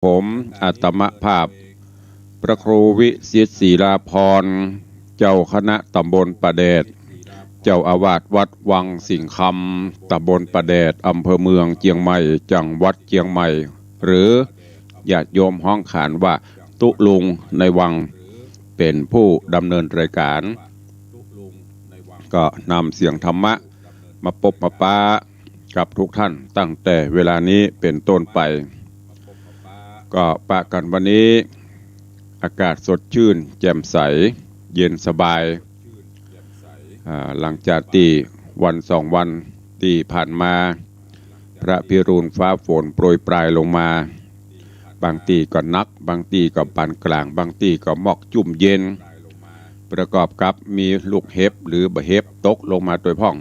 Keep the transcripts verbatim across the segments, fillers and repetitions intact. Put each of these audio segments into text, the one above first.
ผมอาตมาภาพ พระครูวิสิตศิลาภรณ์ เจ้าคณะตำบลป่าแดด เจ้าอาวาสวัดวังสิงห์คำ ตำบลป่าแดด อำเภอเมืองเจียงใหม่ จังหวัดเจียงใหม่ หรือญาติโยมฮ้องขานว่าตุ๊ลุงในวัง เป๋นผู้ดำเนินรายก๋าน ก็นำเสียงธรรมะมาปบมาปะกับทุกท่านตั้งแต่เวลานี้เป๋นต้นไป ก็ปะกั๋นวันนี้อากาศสดชื่นแจ่มใส เย็นสบาย อ่า หลังจากตี้วันสองวันตี้ผ่านมา พระพิรุณฟ้าฝนโปรยปรายลงมา บางตี้ก็หนัก บางตี้ก็ปานก๋าง บางตี้ก็มอกจุ่มเย็น ประกอบกับมีลูกเห็บหรือบ่าเห็บตกลงมาตวยพ่อง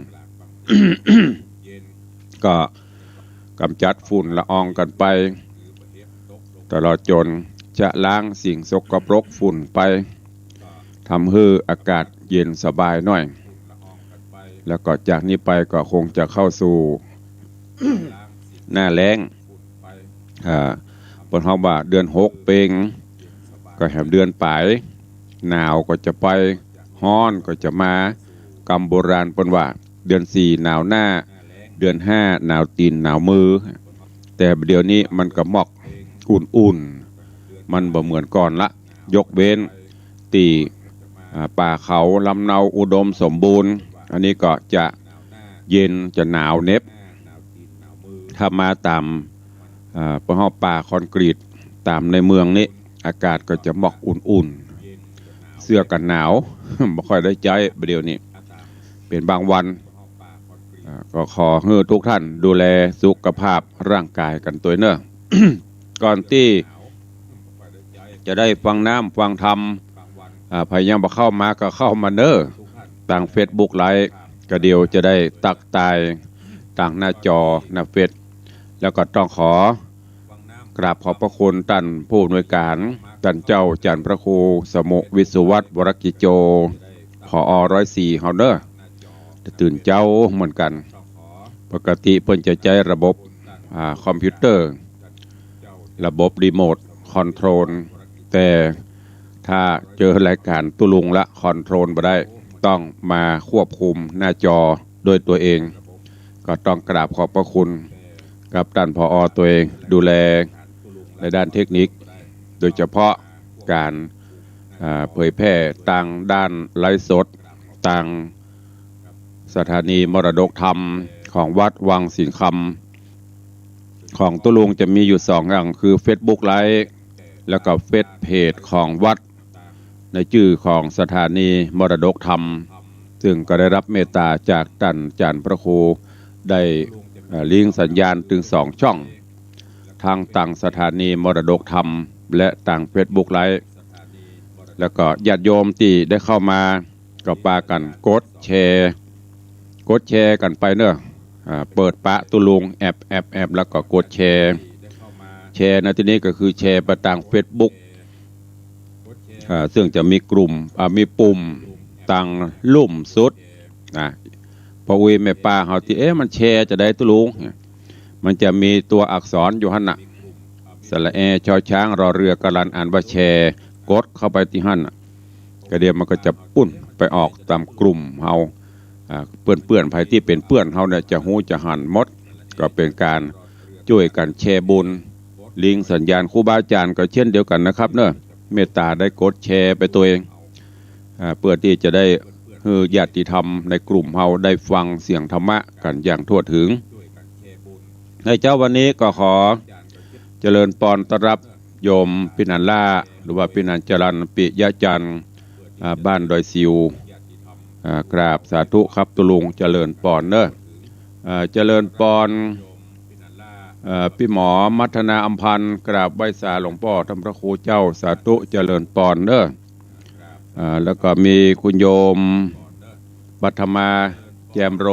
ก็ก๋ำจัดฝุ่นละอองกั๋นไป ตลอดจ๋นชะล้างสิ่งสกปรกฝุ่นไป ทำหื้ออากาศเย็นสบายหน้อย แล้วก็จากนี้ไปก็คงจะเข้าสู่ หน้าแล้ง อ่า เปิ้นฮ้องว่าเดือนหกเป๋ง ก็แหมเดือนป๋าย หนาวก็จะไป ฮ้อนก็จะมา กำโบราณเปิ้นว่า เดือนสี่หนาวหน้า เดือนห้าหนาวตี๋นหนาวมือ แต่เดี๋ยวนี้มันก็มอกอุ่นๆ มันบ่เหมือนก่อนละ ยกเว้นตี้ อ่า ป่าเขาลำเนาอุดมสมบูรณ์ อันนี้ก็จะเย็นจะหนาวเหน็บ ถ้ามาต๋าม อ่า พวกเฮาป่าคอนกรีตต๋ามในเมืองนี้ อากาศก็จะมอกอุ่นๆ เสื้อกั๋นหนาว บ่ค่อยได้ใจ๊บ่าเดี่ยวนี้ เป๋นบางวัน อ่า ก็ขอหื้อทุกท่านดูแลสุขภาพร่างก๋ายกั๋นตวยเน่อ ก่อนตี้จะได้ฟังน้ำฟังธรรม อ่า ใผยังบ่เข้ามาก็เข้ามาเน่อ ตางเฟซบุ๊กไลฟ์ ก็เดี๋ยวจะได้ตั๊กตายตางหน้าจอหน้าเฟซ แล้วก็ต้องขอกราบขอบพระคุณต้านผู้อำนวยก๋าน ต้านเจ้าอาจ๋ารย์พระครูสมุห์ วิศวัฒน์ วรกิจโจ ผอ ร้อยสี่ เฮาเน่อ ตื่นเจ๊าเหมือนกั๋น ปกติเปิ้นจะใจ๊ระบบ อ่า คอมพิวเตอร์ ระบบรีโมทคอนโทรล แต่ถ้าเจอรายก๋านตุ๊ลุงละคอนโทรลบ่ได้ ต้องมาควบคุมหน้าจอด้วยตนเอง ก็ต้องกราบขอบพระคุณกับต้าน ผอ ตนเอง ดูแลในด้านเทคนิค โดยเฉพาะก๋าน อ่า เผยแพร่ตางด้านไลฟ์สด ตางสถานีมรดกธรรมของวัดวังสิงห์คำ ของตุ๊ลุงจะมีอยู่สองอย่าง คือเฟซบุ๊กไลฟ์ แล้วก็เฟซเพจของวัด ในจื้อของสถานีมรดกธรรม ซึ่งก็ได้รับเมตต๋าจากต้านอาจ๋ารย์พระครู ได้ เอ่อ ลิงก์สัญญาณตึงสองช่อง ทั้งตางสถานีมรดกธรรม และตางเฟซบุ๊กไลฟ์ แล้วก็ญาติโยมตี้ได้เข้ามา ก็ปากั๋นกดแชร์ กดแชร์กั๋นไปเน่อ อ่า เปิดปะตุ๊ลุงแอป แอป แอป แล้วก็กดแชร์ แชร์ในตี้นี้ก็คือแชร์ไปตางเฟซบุ๊ก อ่า ซึ่งจะมีกลุ่ม อ่า มีปุ่มตางลุ่มสุดนะ ป้ออุ๊ยแม่ป้าเฮาตี้ เอ๊ะ มันแชร์จาใดตุ๊ลุง มันจะมีตั๋วอักษรอยู่หั้นน่ะ สระแอ ชอช้าง รอเรือ กาลัน อ่านว่าแชร์ กดเข้าไปตี้หั้นน่ะ ก็เดี๋ยวมันก็จะปุ้นไปออกตามกลุ่มเฮา อ่า เปื้อนๆ ใผตี้เป๋นเปื้อนเฮาเนี่ยจะฮู้จะหันหมด ก็เป๋นก๋านจ้วยกั๋นแชร์บุญ ลิงก์สัญญาณครูบาอาจ๋ารย์ก็เช่นเดียวกั๋นนะครับเน่อ เมตต๋าได้กดแชร์ไปตวย อ่า เปื้อตี้จะได้หื้อญาติธรรมในกลุ่มเฮาได้ฟังเสียงธรรมะกั๋นอย่างทั่วถึง ในเจ๊าวันนี้ก็ขอเจริญปอนต้อนรับโยมปินันล่า หรือว่าปินันจรัญ ปิยะจันทร์ อ่า บ้านดอยสิว อ่า กราบสาธุครับตุ๊ลุง เจริญปอนเน่อ อ่า เจริญปอน เอ่อ ปี้หมอมัทนาอำพันธ์ กราบไหว้สาหลวงป้อท่านพระครูเจ้า สาธุเจริญปอนเน่อ อ่า แล้วก็มีคุณโยมปัทมา แจมโร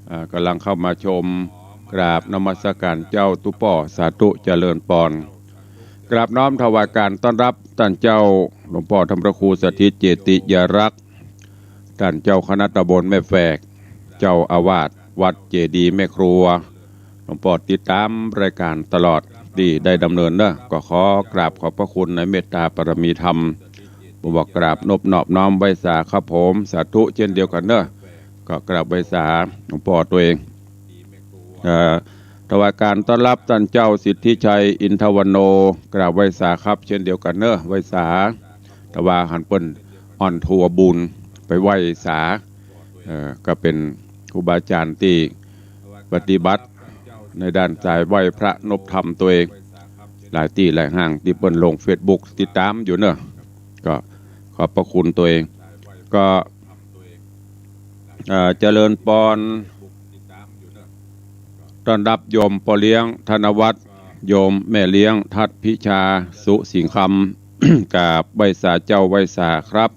อ่า ก่ำลังเข้ามาชม กราบนมัสก๋านเจ้าตุ๊ป้อ สาธุเจริญปอน กราบน้อมถวายก๋านต้อนรับต้านเจ้าหลวงป้อท่านพระครูสถิตเจติยารักษ์ ต้านเจ้าคณะตำบลแม่แฝก เจ้าอาวาสวัดเจดีย์แม่ครัว หลวงป้อติดต๋ามรายก๋านตลอด ตี้ได้ดำเนินเนอะ ก็ขอกราบขอบพระคุณในเมตตาบารมีธรรม บ่าวกราบนบนอบน้อมไหว้สาครับผม สาธุเช่นเดียวกั๋นเนอะ ก็กราบไหว้สาหลวงป้อตวย เอ่อ ถวายก๋านต้อนฮับต้านเจ้าสิทธิชัย อินทวันโณ กราบไหว้สาครับเช่นเดียวกั๋นเนอะ ไหว้สา แต่ว่าหันเปิ้นออนทัวร์บุญไปไหว้สา เอ่อ ก็เป๋นครูบาอาจ๋ารย์ตี้ปฏิบัติในด้านสายไหว้พระนบธรรมตวย หลายตี้หลายแห่งตี้เปิ้นลงเฟซบุ๊กติดต๋ามอยู่เนอะ ก็ขอบพระคุณตวย ก็ เอ่อ เจริญปอน ต้อนฮับโยมป้อเลี้ยงธนวัฒน์ โยมแม่เลี้ยงทัศน์พิชา สุสิงห์คำ กราบไหว้สาเจ้าไหว้สาครับ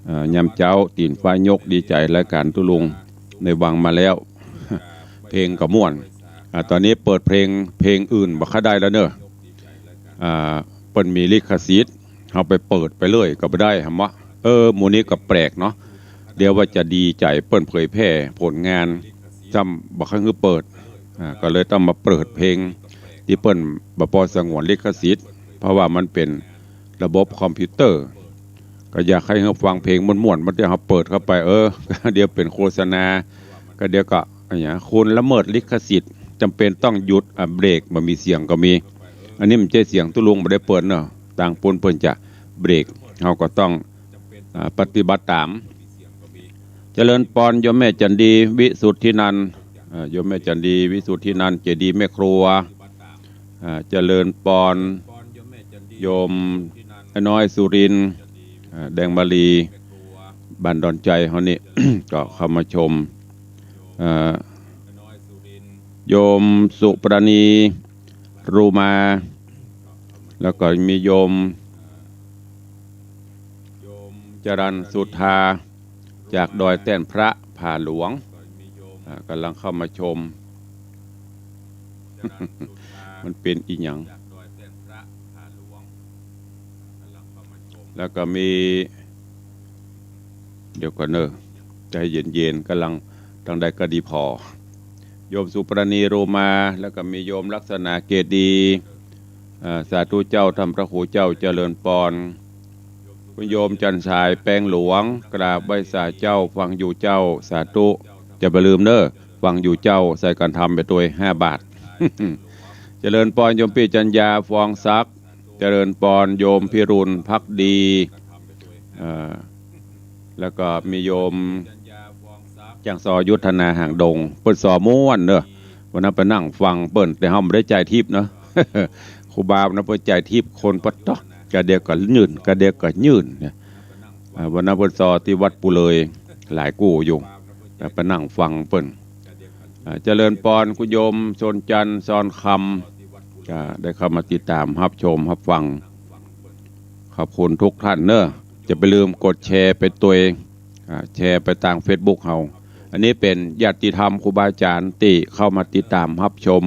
เอ่อ ยามเจ๊าตี๋นฟ้ายก ดีใจ๋รายก๋านตุ๊ลุงในวังมาแล้ว เพลงก็ม่วน อ่า ต๋อนนี้เปิดเพลง เพลงอื่นบ่ค่อยได้แล้วเนอะ อ่า เปิ้นมีลิขสิทธิ์ เฮาไปเปิดไปเลยก็บ่ได้หำวะ เออ หมู่นี้ก็แปลกเนาะ เดี๋ยวว่าจะดีใจ๋เปิ้นเผยแพร่ผลงาน ซ้ำบ่ค่อยหื้อเปิด อ่า ก็เลยต้องมาเปิดเพลงตี้เปิ้นบ่ปอสงวนลิขสิทธิ์ เพราะว่ามันเป๋นระบบคอมพิวเตอร์ ก็อยากหื้อฟังเพลงม่วนๆ บ่าเดี๋ยวเฮาเปิดเข้าไป เออ เดี๋ยวเป๋นโฆษณา ก็เดี๋ยวก็ อะหยัง คุณละเมิดลิขสิทธิ์ จ๋ำเป๋นต้องหยุด อ่ะ เบรก บ่มีเสียงก็มี อันนี้มันบ่ใจ้เสียงตุ๊ลุง บ่ได้เปิดเนาะ ตางปู้นเปิ้นจะเบรก เฮาก็ต้อง อ่า ปฏิบัติต๋าม เจริญปอนโยมแม่จันดี วิสุทธินันท์ อ่า โยมแม่จันดี วิสุทธินันท์ เจดีย์แม่ครัว อ่า เจริญปอน โยมน้อยสุรินทร์ อ่า แดงมาลี บ้านดอนไจเฮานี่ ก็เข้ามาชม อ่า โยมสุปราณี รูมา แล้วก็มีโยม จรัญสุธา จากดอยแต้นพระผาหลวง อ่า ก่ำลังเข้ามาชม มันเป๋นอีหยัง แล้วก็มี เดี๋ยวก่อนเนอะ ใจ๋เย็นๆ ก่ำลัง ตางใดก็ดีผ่อ โยมสุปราณี รูมา แล้วก็มีโยมลักษณะเกตดี อ่า สาธุเจ้า ท่านพระครูเจ้า เจริญปอน คุณโยมจันทร์สาย แปงหลวง กราบไหว้สาเจ้า ฟังอยู่เจ้า สาธุ จะบ่ลืมเนอะ ฟังอยู่เจ้า ใส่กั๋นทำไปตวย ห้าบาท เจริญปอนโยมปี้จัญญา ฟองศักดิ์ เจริญปอนโยมพิรุณ ภักดี เอ่อ แล้วก็มีโยม จ้างซอยุทธนา หางดง เปิ้นซอม่วนเนอะ วันนั้นไปนั่งฟังเปิ้น แต่เฮาบ่ได้จ่ายทิปเนอะ ครูบาวันนั้นเปิ้นจ่ายทิปคนปะต๊อก กะเดียวก็ยื่น กะเดียวก็ยื่นเนี่ย อ่า วันนั้นเปิ้นซอตี้วัดปูเลย หลายกู้อยู่ แต่ไปนั่งฟังเปิ้น อ่า เจริญปอนคุณโยมชนจันทร์ ซอนคำ ก็ได้เข้ามาติดต๋าม ฮับชม ฮับฟัง ขอบคุณทุกท่านเนอะ จะบ่ลืมกดแชร์ไปตวย อ่า แชร์ไปตางเฟซบุ๊กเฮา อันนี้เป๋นญาติธรรมครูบาอาจ๋ารย์ตี้เข้ามาติดต๋ามฮับชม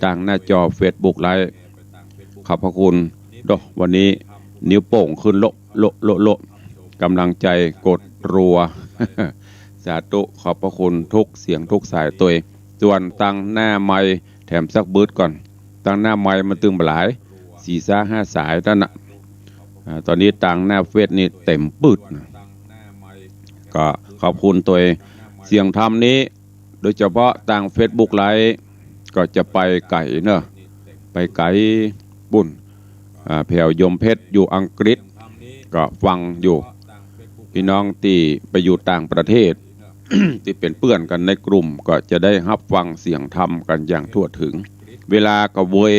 ตางหน้าจอเฟซบุ๊กไลฟ์ ขอบพระคุณเนาะ วันนี้นิ้วโป้งขึ้นโละโละโละโละ ก๋ำลังใจ๋กดรัว สาธุ ขอบพระคุณทุกเสียงทุกสายตวย ส่วนตางหน้าไมค์แถมสักบึดก่อน ตางหน้าไมค์มันตึงบ่หลาย สี่สายห้าสายเต้านั้นน่ะ อ่า ต๋อนนี้ตางหน้าเฟซนี่เต๋มปื๊ดนะ ก็ขอบคุณตวย เสียงธรรมนี้ โดยเฉพาะตางเฟซบุ๊กไลฟ์ ก็จะไปไก๋เนอะ ไปไก๋ปู๊น อ่า แผวโยมเพชรอยู่อังกฤษ ก็ฟังอยู่ ปี้น้องตี้ไปอยู่ต่างประเทศ ตี้เป๋นเปื้อนกั๋นในกลุ่ม ก็จะได้ฮับฟังเสียงธรรมกั๋นอย่างทั่วถึง เวลาก็เวย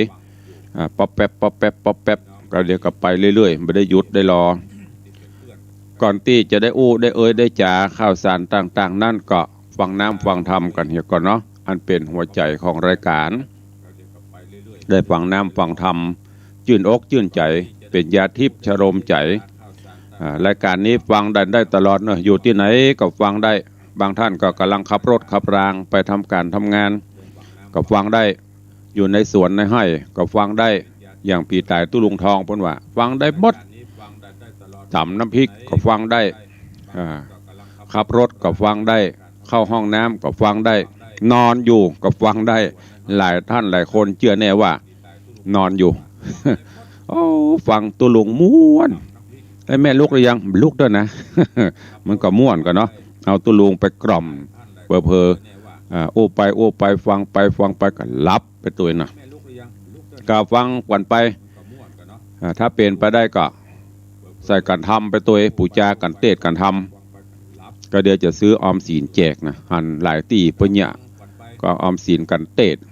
อ่า ป๊อบแป๊บ ป๊อบแป๊บ ป๊อบแป๊บ ก็เดี๋ยวก็ไปเรื่อยๆ บ่ได้หยุดได้รอ ก่อนตี้จะได้อู้ได้เอ่ยได้จ๋าข่าวสารต่างๆ นั้นก็ฟังน้ำฟังธรรมกั๋นเหียก่อนเนาะ อันเป๋นหัวใจ๋ของรายก๋าน ได้ฟังน้ำฟังธรรม จื้นอกจื้นใจ๋ เป๋นยาทิพย์ชโลมใจ๋ อ่า รายก๋านนี้ฟังได้ ได้ตลอดเนาะ อยู่ตี้ไหนก็ฟังได้ บางท่านก็ก๋ำลังขับรถขับรางไปทำก๋านทำงาน ก็ฟังได้ อยู่ในสวนในไฮ่ก็ฟังได้ อย่างปี้ต๋ายตุ๊ลุงทองเปิ้นว่า ฟังได้หมด ต๋ำน้ำพริกก็ฟังได้ อ่า ขับรถก็ฟังได้ เข้าห้องน้ำก็ฟังได้ นอนอยู่ก็ฟังได้ หลายท่านหลายคนเจื้อแน่ว่า นอนอยู่ โอ้ ฟังตุ๊ลุงม่วน ไอ้แม่ลุกหรือยัง ลุกด้วยนะ มันก็ม่วนกั๋นเนาะ เอาตุ๊ลุงไปกล่อม เผลอๆ อ่า อู้ไปอู้ไป ฟังไปฟังไปก็หลับไปตวยนะ ก็ฟังกั๋นไป อ่า ถ้าเป๋นไปได้ก็ใส่กั๋นทำไปตวย ปู๋จากั๋นเตสน์กั๋นทำ ก็เดี๋ยวจะซื้อออมสินแจกนะ หันหลายตี้เปิ้นเยียะ ก็ออมสินกั๋นเตสน์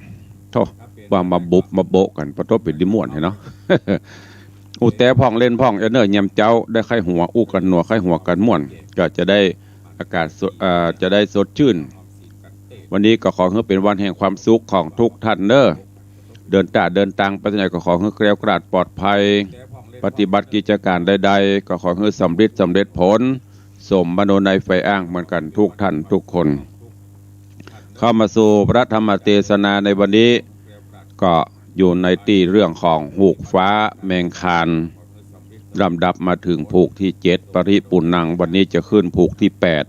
โธ่ ว่ามาบุบมาโบะกั๋น ปะโธ่ เป๋นดีม่วนแฮะเนาะ อู้แต๊พ่องเล่นพ่อง เออเน่อ ยามเจ๊าได้ใค่หัว อู้กั๋นหนัว ใค่หัวกั๋นม่วน ก็จะได้อากาศสด เอ่อ จะได้สดชื่น วันนี้ก็ขอหื้อเป๋นวันแห่งความสุขของทุกท่านเน่อ เดินต้าเดินตางไปตางใดก็ขอหื้อแคล้วคลาดปลอดภัย ปฏิบัติกิจการใดๆ ก็ขอหื้อสำริดสำเร็จผล สมมโนในใฝ่อ้างเหมือนกั๋นทุกท่านทุกคน เข้ามาสู่พระธรรมเตสนาในวันนี้ ก็อยู่ในตี้เรื่องของฮูกฟ้าแมงคาน ลำดับมาเถิงผูกตี้เจ็ด ปริปุณณัง วันนี้จะขึ้นผูกตี้แปด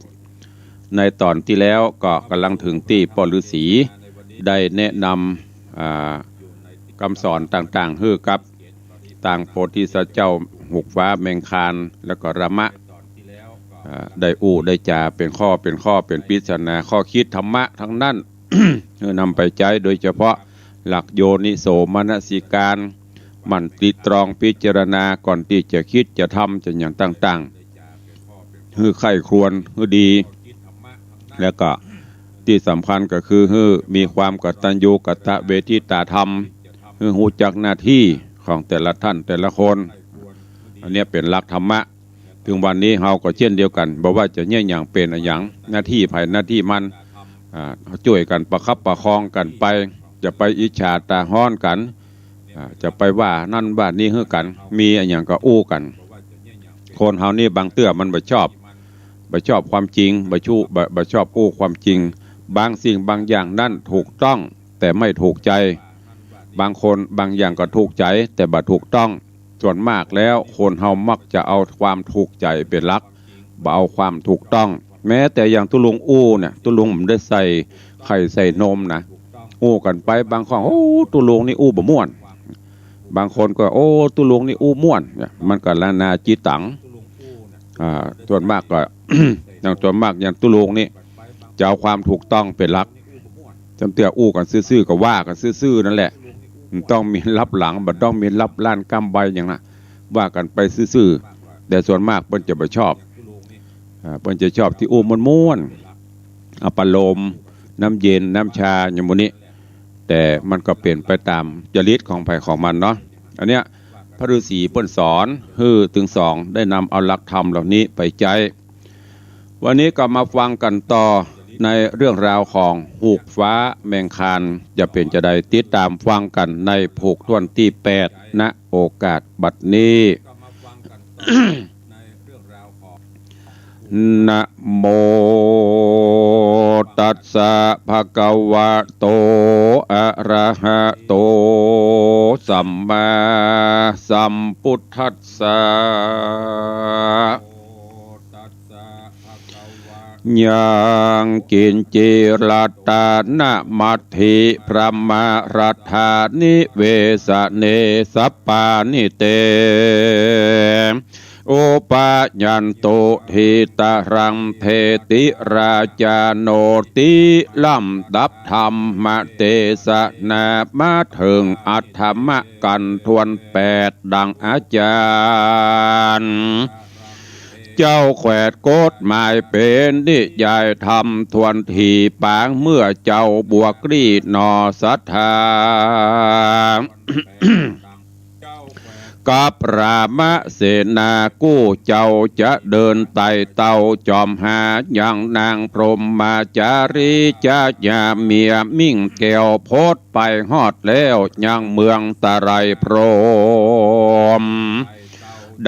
ในต๋อนตี้แล้วก็ก่ำลังเถิงตี้ป้อฤๅษีได้แนะนำ อ่า กำสอนต่างๆ หื้อกับตางโพธิสัตว์เจ้าฮูกฟ้าแมงคาน แล้วก็รามะ อ่า ได้อู้ได้จ๋าเป๋นข้อเป๋นข้อ เป๋นปริศนาข้อคิดธรรมะตังนั้น หื้อนำไปใจ๊ โดยเฉพาะหลักโยนิโสมนสิการ หมั่นตริตรองพิจารณาก่อนตี้จะคิดจะทำจะหยังต่างๆ หื้อใคร่ครวญหื้อดี แล้วก็ตี้สำคัญก็คือหื้อมีความกตัญญูกตเวทิตาธรรม หื้อฮู้จักหน้าตี้ของแต่ละท่านแต่ละคน อันเนี้ยเป๋นหลักธรรมะ เถิงวันนี้เฮาก็เช่นเดียวกั๋น บ่ว่าจะเยียะหยังเป๋นอะหยัง หน้าตี้ใผหน้าตี้มัน อ่า จ้วยกั๋นประคับประคองกั๋นไป จะไปอิจฉาต๋าฮ้อนกั๋น อ่า จะไปว่านั้นว่านี้หื้อกั๋น มีอะหยังก็อู้กั๋น คนเฮานี่บางเตื้อมันบ่ชอบ บ่ชอบความจริง บ่ชู้ บ่ บ่ชอบอู้ความจริง บางสิ่งบางอย่างนั้นถูกต้อง แต่ไม่ถูกใจ๋ บางคนบางอย่างก็ถูกใจ๋ แต่บ่ถูกต้อง ส่วนมากแล้วคนเฮามักจะเอาความถูกใจ๋เป๋นหลัก บ่เอาความถูกต้อง แม้แต่อย่างตุ๊ลุงอู้เนี่ย ตุ๊ลุงบ่ได้ใส่ไข่ใส่นมนะ อู้กั๋นไปบางคน โอ้ ตุ๊ลุงนี่อู้บ่ม่วน บางคนก็ โอ้ ตุ๊ลุงนี่อู้ม่วนเนี่ย มันก็นานาจิตตัง อ่า ส่วนมากก็ อย่างส่วนมากอย่างตุ๊ลุงนี่ จะเอาความถูกต้องเป๋นหลัก จำเตื้ออู้กั๋นซื่อๆ ก็ว่ากั๋นซื่อๆ นั่นแหละ มันต้องมีลับหลัง บ่ต้องมีลับล้านก้ำใบหยังนะ ว่ากั๋นไปซื่อๆ แต่ส่วนมากเปิ้นจะบ่ชอบ อ่า เปิ้นจะชอบตี้อู้ม่วนๆ อัปปะโลม น้ำเย็น น้ำชา อย่างหมู่นี้ แต่มันก็เป๋นไปต๋ามจริตของใผของมันเนาะ อันเนี้ย พระฤๅษีเปิ้นสอนหื้อตึงสองได้นำเอาหลักธรรมเหล่านี้ไปใจ๊ วันนี้ก็มาฟังกั๋นต่อในเรื่องราวของฮูกฟ้าแมงคาน จะเป๋นจาใด ติดต๋ามฟังกั๋นในผูกถ้วนตี้แปด ณ โอกาสบัดนี้ นะโมตัสสะ ภะคะวะโต อะระหะโต สัมมาสัมพุทธัสสะ ยังกิญจิรัตนะมัตถิ พรหมรัฏฐานิเวสะเน สัปปานิเต อุปยันตุ ทิตะรังเทติราจาโนติ ลำดับธรรมเตสนามาเถิงอัฏฐมะกั๋นถ้วนแปด ดังอาจ๋ารย์เจ้าแขวนกฎหมายเป๋นนิยายธรรมถ้วนถี่ปาง เมื่อเจ้าบัวกลี้หน่อศรัทธา กับรามเสนากู้เจ้าจะเดินไต่เต้าจอมหายังนางพรหมจารี จะอย่าเมียมิ่งแก้วพดไปฮอดแล้วยังเมืองตะไลพรหม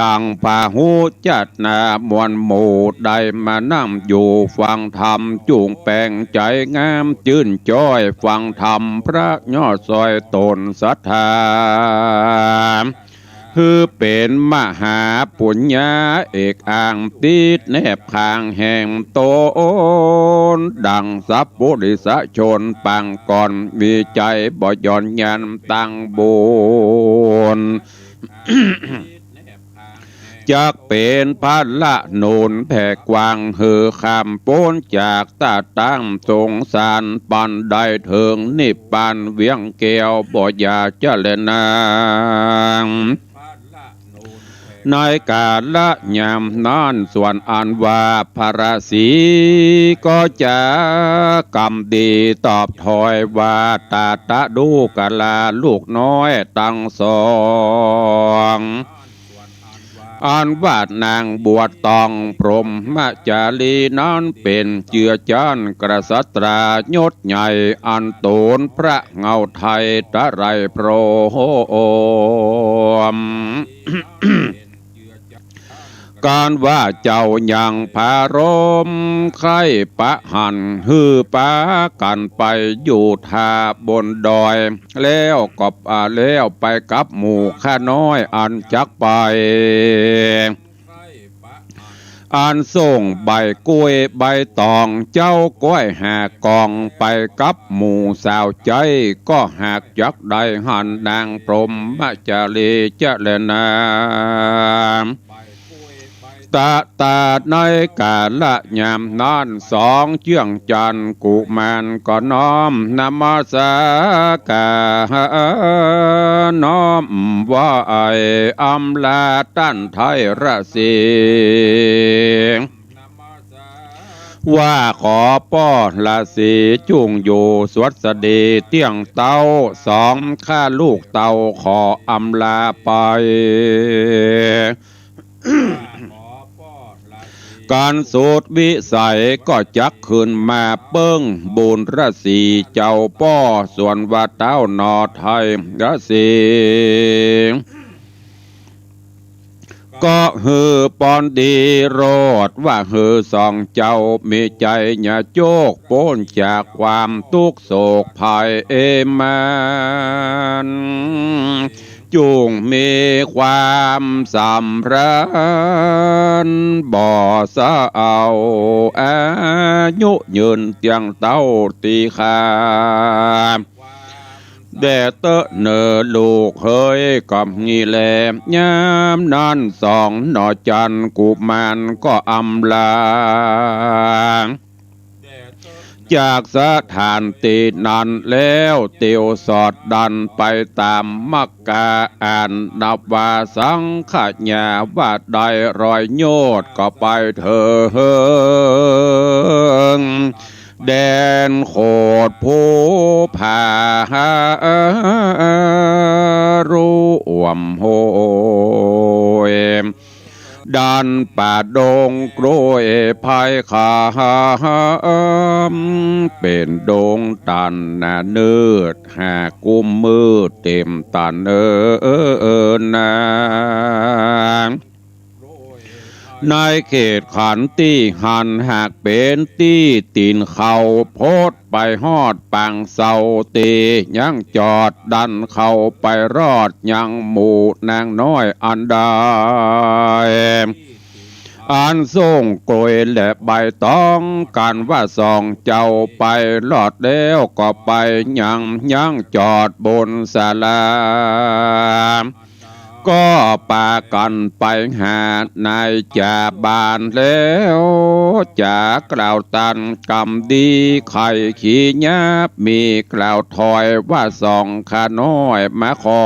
ดังพาหุจัตนามวลหมู่ได้มานั่งอยู่ฟังธรรม จุ่งแป๋งใจ๋งามจื้นจ้อยฟังธรรมพระยอดซอยต๋นศรัทธา คือเป๋นมหาปุญญาเอกอ้างติดแนบข้างแห่งต๋น ดั่งสัปปุริสชนปางก่อน มีใจ๋บ่หย่อนหย่อนตั้งบุญ จักเป๋นพละหนุนแผ่กว้างหื้อข้ามป๊นจากตาตั้งสงสาร ปันได้เถิงนิพพานเวียงแก้วบ่อย่าจะแลนา ในกาละยามนั้นส่วนอันว่าพระราศีก็จะกำดีตอบถอยว่า ตาตะดูกะลาลูกน้อยตังสอง อันว่านางบัวตองพรหมจารีนั้นเป๋นเจื้อจานกษัตรายศใหญ่ อันต๋นพระเหง้าไทยตะไลพรหม การว่าเจ้ายังผารมใค่ปะหั้น หื้อปากั๋นไปอยู่ถ้าบนดอย แล้วก็ อ่า แล้วไปกับหมู่ข้าน้อยอันจักไป อันส่งใบกล้วยใบตอง เจ้าก้อยหากกอง ไปกับหมู่สาวใจ๊ ก็หากจักได้หันนางพรหมจารีจะแลนา ตะ ตาในกาละยามนั้น สองเจื้องจันทร์กุมารก็น้อมนมัสก๋าน น้อมไหว้อำลาต้านไทยราศี ว่าขอป้อราศีจุ่งอยู่สวัสดีเตี้ยงเต้า สองข้าลูกเต้าขออำลาไป ก๋านสุดวิสัยก็จักขึ้นมาเปิ้งบุญราศีเจ้าป้อ ส่วนว่าเต้าหน่อไทยราศี ก็หื้อปอนดีโลด ว่าหื้อสองเจ้ามีใจ๋หยาโจกป๊นจากความตุ๊กข์โศกภัยเอมัน จุ่งมีความสำราญบ่เศร้า อายุยืนเตี้ยงเต้าตี้ข้า แด่เต๊อะเน่อลูกเหย ก็มีแล ยามนั้นสองหน่อจันทร์กุมารก็อำลา จากสถานตี้นั้นแล้ว เตียวสอดดันไปต๋ามมักกะ อันนับว่าสังขยา ว่าได้ร้อยโยชน์ก็ไปเถิง แดนโขดภูผาร่วมโหย ดันป่าดงกล้วยไผ่ขาม เป๋นดงตันนาเนิด หากกุมมืดเต็มตันเนินนา ในเขตขันตี้หั้นหากเป๋นตี้ตี๋นเขา พดไปฮอดปางเซาตี้ยังจอดดันเข้าไปรอดยังหมู่นางน้อยอันใด อันส่งกล้วยและใบตอง กันว่าสองเจ้าไปรอดแล้วก็ไปยังยังจอดบนศาลา ก็ปากั๋นไปหานายจ่าบ้านแล้ว จ๋ากล่าวตันกำดีไขขีหยาบ มีกล่าวถอยว่าสองข้าน้อยมาขอ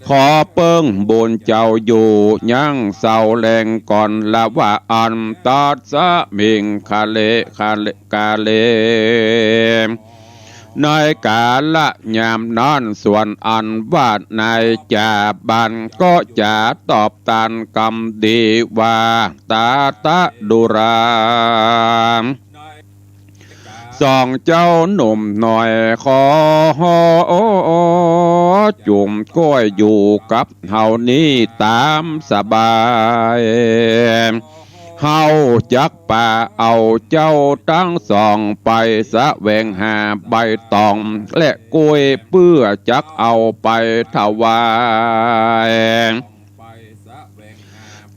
ขอเปิ้งบุญเจ้าอยู่ยังเซาแลงก่อนละว่าอันตัสมิงคะเล คะเล กาเล ในกาละยามนั้นส่วนอันว่านายจ่าบ้านก็จะตอบตันกำดีว่า ตาตะดูรา สองเจ้าหนุ่มน้อยขอจุ่มก้อยอยู่กับเฮานี้ต๋ามสบาย เ เฮาจักปาเอาเจ้าตังสองไปแสวงหาใบตองและกล้วย เปื้อจักเอาไปถวาย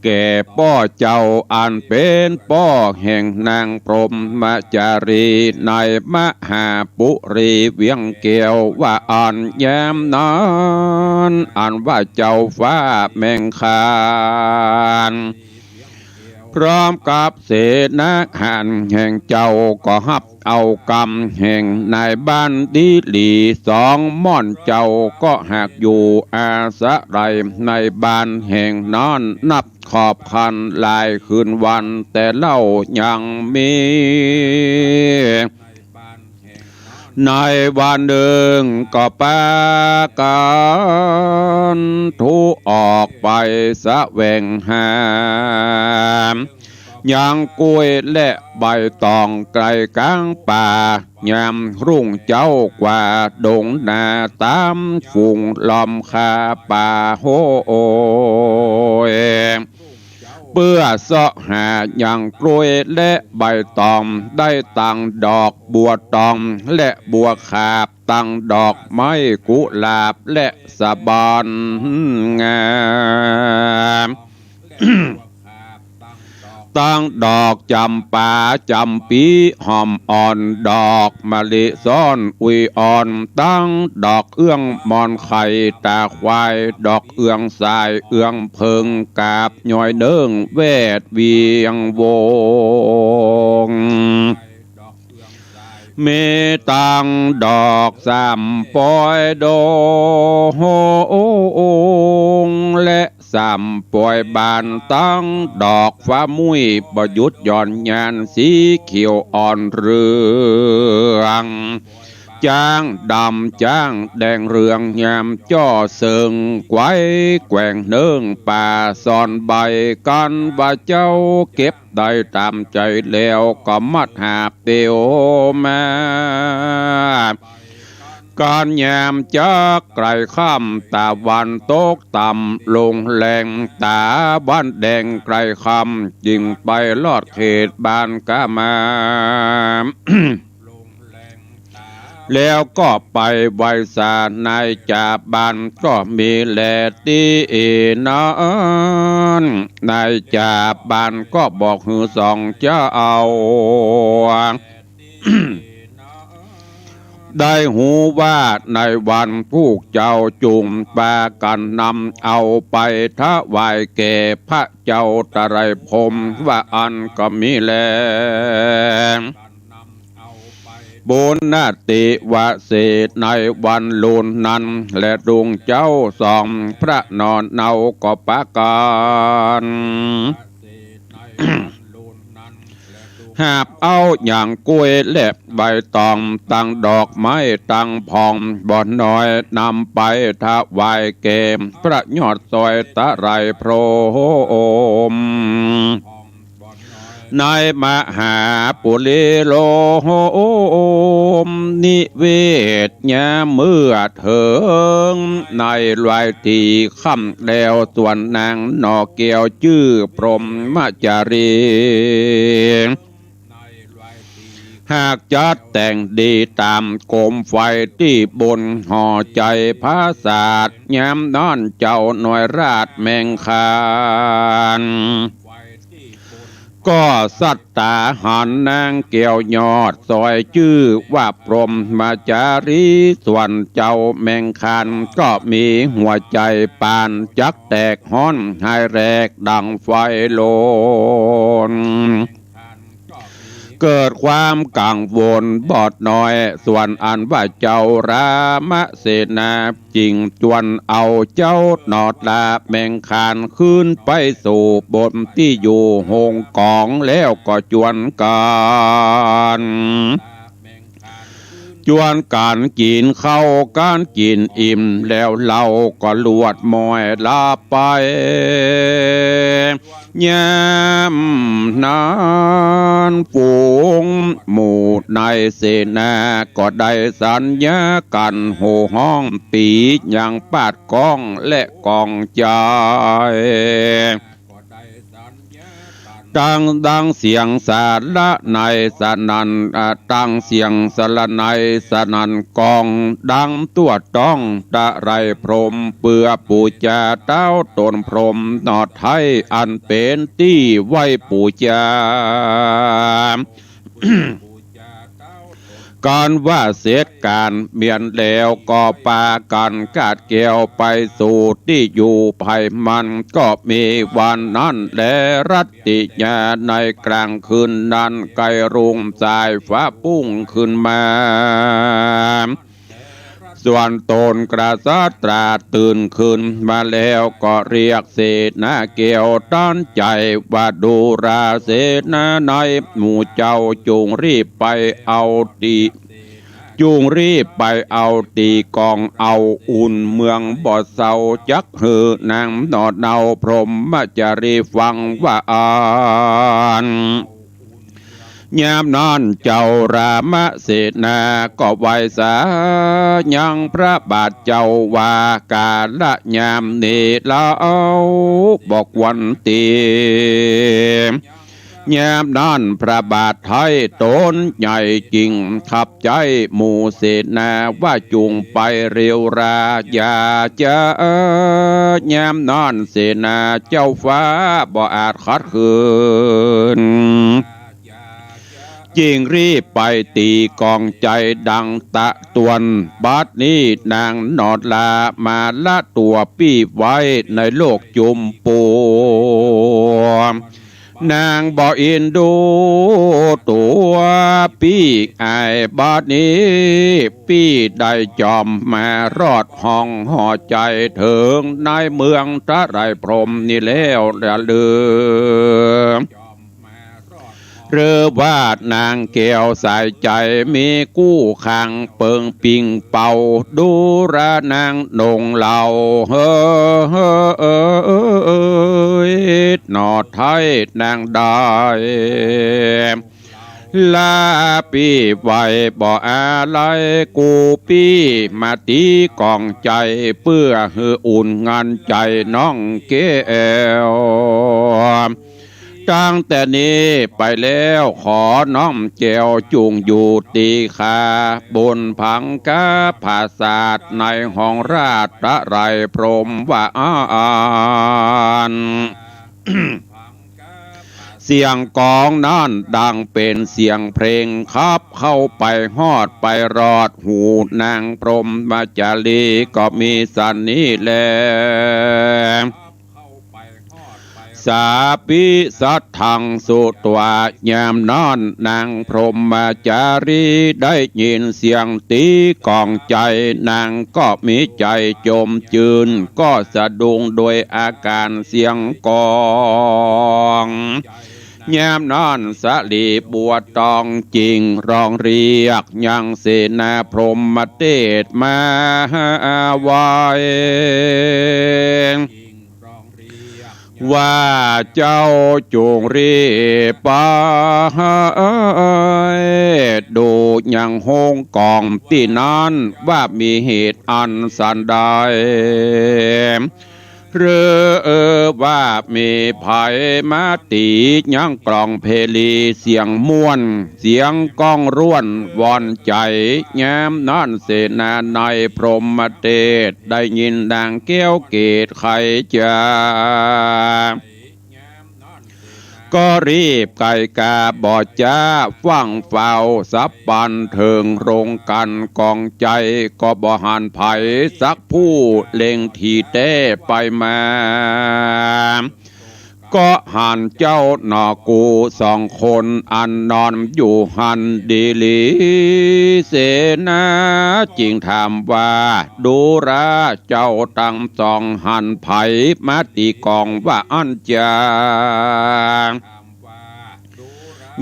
แก่ป้อเจ้าอันเป๋นป้อแห่งนางพรหมจารี ในมหาปุรีเวียงแก้วว่าอั้น ยามนั้นอันว่าเจ้าฟ้าแมงคาน พร้อมกับเสนาหารแห่งเจ้าก็ฮับเอากำแห่งนายบ้านดีหลี สองม่อนเจ้าก็หากอยู่อาศัยในบ้านแห่งนั้นนับขอบคันหลายคืนวัน แต่เล่ายังมี ในวันหนึ่งก็ปากั๋นทุออกไปแสวงหา ยังกล้วยและใบตองไกลก๋างป่า ยามรุ่งเจ๊ากว่าดงนา ต๋ามฝูงล้อมค่าป่าโฮย เปื้อเซาะหายังกล้วยและใบตอง ได้ตังดอกบัวตองและบัวขาบ ตังดอกไม้กุหลาบและสะบอนงาม ตังดอกจ๋ำปาจ๋ำปี๋หอมอ่อน ดอกมะลิซ้อนอุยอ่อน ตังดอกเอื้องมอนไข่ต๋าควาย ดอกเอื้องสายเอื้องเผิง กาบย้อยเนิ่งแวดเวียงวง มีตังดอกสามปอยดง และสามปอยบาน ตังดอกฟ้ามุ่ยบ่หยุดหย่อนหย่าน สีเขียวอ่อนเรือง จ๊างดำจ๊างแดงเรือง ยามจ้อเสิงไกวแกว่งเนิ่งป่า ซ่อนใบกั๋นว่าเจ้าเก็บ ได้ต๋ามใจ๋แล้วก็มัดหาบเตียวมา กั๋นยามจักใก้ค่ำ ตะวันตกต่ำลงแลง ตะวันแดงใก้ค่ำ จึงไปลอดเขตบ้านกามา แล้วก็ไปไหว้สานายจ่าบ้านก็มีแลตี้นั้น นายจ่าบ้านก็บอกหื้อสองเจ้า ได้ฮู้ว่าในวันผู้เจ้าจุ่งปากั๋นนำเอาไปถวายแก่พระเจ้าไตรพรหม ว่าอั้นก็มีแล บุญนาติวเสในวันลุนนั้น และรุ่งเจ๊าสองพระนอนเนาก็ปากั๋น หาบเอายังกล้วยและใบตอง ตังดอกไม้ตังผองบ่น้อย นำไปถวายแก่พระยอดสวยไตรพรหม ในมหาปุรีโลมนิเวศ ยามเมื่อเถิงในลอยตี้ค่ำแล้ว ส่วนนางหน่อแก้วจื้อพรหมจารี หากจัดแต่งดีต๋ามโกมไฟตี้บนหอใจ๋ผาสาท ยามนั้นเจ้าน้อยราชแมงคาน ก็สัตตาหันนางแก้วยอดสวยจื้อว่าพรหมจารี ส่วนเจ้าแมงคานก็มีหัวใจ๋ปานจักแตกฮ้อนหายแหลกดังไฟโลน เกิดความกังวลบ่น้อย ส่วนอันว่าเจ้ารามเสนา จึงจวนเอาเจ้าหน่อตาแมงคานขึ้นไปสู่บนตี้อยู่โฮงก๋อง แล้วก็จวนกั๋น จวนกั๋นกิ๋นข้าวกั๋นกิ๋นอิ่ม แล้วเหล้าก็ลวดม้อยหลับไป ยามนั้นฝูงหมู่ในเสนาก็ได้สัญญากั๋นโห่ฮ้องตี๋ยังปาดก้องและกองใจ๋ ดัง ดังเสียงสาระไนสนั่น อ่า ดังเสียงสาระไนสนั่นก้อง ดังตั้วต๊องตะไลพรหม เปื้อปู๋จาเต๊าต๋นพรหมหนอไท้ อันเป๋นตี้ไหว้ปู๋จา กันว่าเสร็จก๋านเมียนแล้ว ก็ปากั๋นกาดแก้วไปสู่ตี้อยู่ใผมัน ก็มีวันนั้นแล รัตติยาในกลางคืนนั้น ใก้รุ่งสายฟ้าปุ้งขึ้นมา ส่วนต๋นกษัตราตื่นขึ้นมาแล้ว ก็เรียกเสนาแก้วตันใจ๋ว่า ดูราเสนาในหมู่เจ้า จุ่งรีบไปเอาตี้ จุ่งรีบไปเอาตี้ก๋องเอาอุ่นเมืองบ่เซา จักหื้อนางหนอเนาพรหมจารีฟังว่าอั้น ยามนั้นเจ้ารามเสนาก็ไหว้สายังพระบาทเจ้าว่า ก๋าละยามนี้เฮาบ่ควรตี้ ยามนั้นพระบาทไท้ต๋นใหญ่จิ่ง ขับใจ๊หมู่เสนาว่า จุ่งไปเร็วรา อย่าจ๊ะ ยามนั้นเสนาเจ้าฟ้าบ่อาจขัดขืน จิ่งรีบไปตี้ก๋องใจ๋ดังตะตวน บัดนี้นางหนอลามาละตั๋วปี้ไว้ในโลกจุมปู นางบ่อินดูตั๋วปี้อาย บัดนี้ปี้ได้จอมมารอดห้องหอใจ๋เถิงในเมืองตะไลพรหมนี้แล้วละลือ หรือว่านางแก้วสายใจ๋มีกู้ข้างเปิงปิ่งเป่า ดูรานางนงเหล่า เฮ้ย หนอไท้นางได้ ลาปี้ไว้บ่อาลัย กู้ปี้มาตี้ก๋องใจ๋ เปื้อหื้ออุ่นงานใจ๋น้องแก้ว ตั้งแต่นี้ไปแล้วขอน้องแก้วจุ่งอยู่ตี้ข้าบนผังคาผาสาทในห้องราชตะไลพรหมว่าอั้น เสียงก๋องนั้นดังเป๋นเสียงเพลงขับเข้าไปฮอดไปรอดหูนางพรหมจารีก็มีสันนี้แล สาปิสัทธังสุตวา ยามนั้นนางพรหมจารีได้ยินเสียงตี้ก๋องใจ๋ นางก็มีใจ๋จมจื้น ก็สะดุ้งโดยอาก๋านเสียงก๋อง ยามนั้นสาลีบัวตองจิ่งร้องเรียกยังเสนาพรหมเตศมาไหว้ ว่าเจ้าจุ่งรีบไปดูยังโฮงก๋องตี้นั้นว่ามีเหตุอันสันใด หรือว่ามีใผมาตี๋ยังกลองเพลีเสียงม่วน เสียงก้องร่วนวอนใจ๋ ยามนั้นเสนาในพรหมเตศได้ยินดังแก้วเกศไขจ๋า ก็รีบไก่กาบ่จ๊าฟั่งเฝ้าสับปันเถิงโฮงก๋านก๋องใจ๋ ก็บ่หันใผสักผู้เล็งถี่แต๊ไปมา ก็หันเจ้าหน่อกูสองคนอันนอนอยู่หั้นดีหลี เสนาจิ่งถามว่า ดูราเจ้าตังสองหันใผมาตี๋ก๋องว่าอั้นจา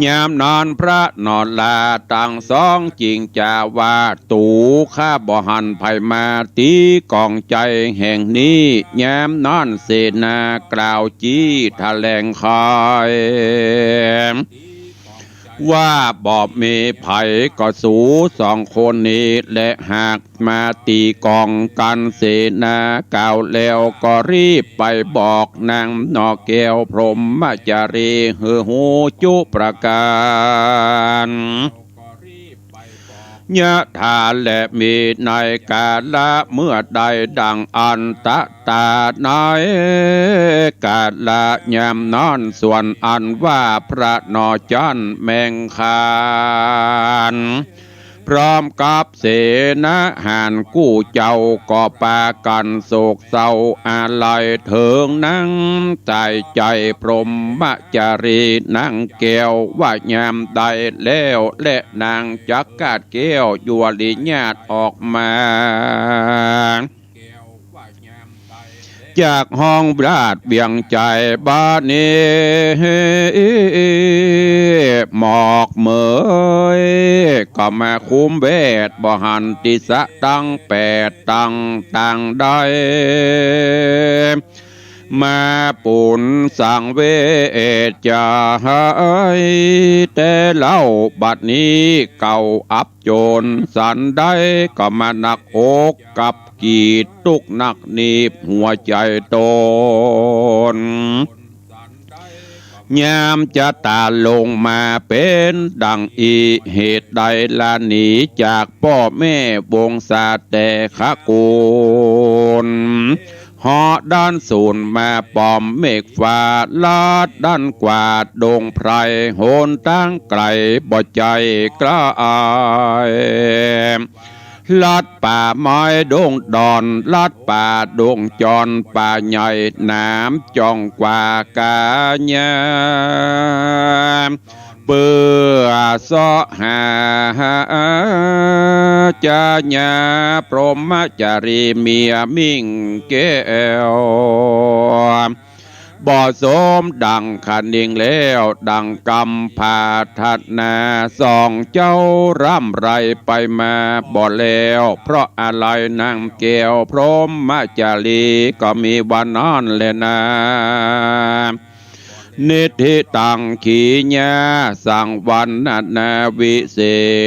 ยามนั้นพระนราตังสองจิ่งจ๋าว่า ตั๋วข้าบ่หันใผมาตี๋ก๋องใจ๋แห่งนี้ ยามนั้นเสนากล่าวจี้แถลงไข ว่าบ่มีใผก็สูสองคนนี้แล หากมาตี๋ก๋องกั๋นเสนา กล่าวแล้วก็รีบไปบอกนางหน่อแก้วพรหมจารี หื้อฮู้จุประก๋าน ยะถา และมีในกาละเมื่อใดดังอันตะตา ในกาละยามนั้น ส่วนอันว่าพระหน่อจั้นแมงคาน พร้อมกับเสนาหารกู้เจ้า ก็ปากั๋นโศกเศร้าอาลัย เถิงนางต๋ายใจ๋พรหมจารีนางแก้ว ว่ายามใดแล้ว และนางจักกาดแก้ว ยัวริญาติออกมา จากห้องราชเวียงใจ๋ บ่านี้ หมอกเหมยก็มาคลุมแวด บ่หันตี้สะตังแปดตังตางใด มาปูนสังเวชใจ๋ แต่เล่าบัดนี้เก่าอับจรสันใด ก็มาหนักอกกับ กีดตุ๊กหนักหนีบหัวใจ๋ต๋น ยามจะต๋าลงมาเป๋นดังอี้ เหตุใดละหนีจากป้อแม่วงศาแต่ขะกูล เหาะด้านสูนมาป้อมเมฆฟ้า ลัดด้านกว่าดงไพร หนตางไก๋บ่ใจ้ใก้ ลัดป่าไม้ดงดอน ลัดป่าดงจอน ป่าใหญ่หนามจ้องกว่ากาญา เปื้อเซาะหาจาญา พรหมจารีเมียมิ่งแก้ว บ่สมดังคะนิงแล้ว ดังกำปรารถนา สองเจ้าร่ำไรไปมาบ่แล้ว เพราะอาลัยนางแก้วพรหมจารี ก็มีวันนั้นแลนา นิทธิตังขีญา สังวรรณนาวิเศ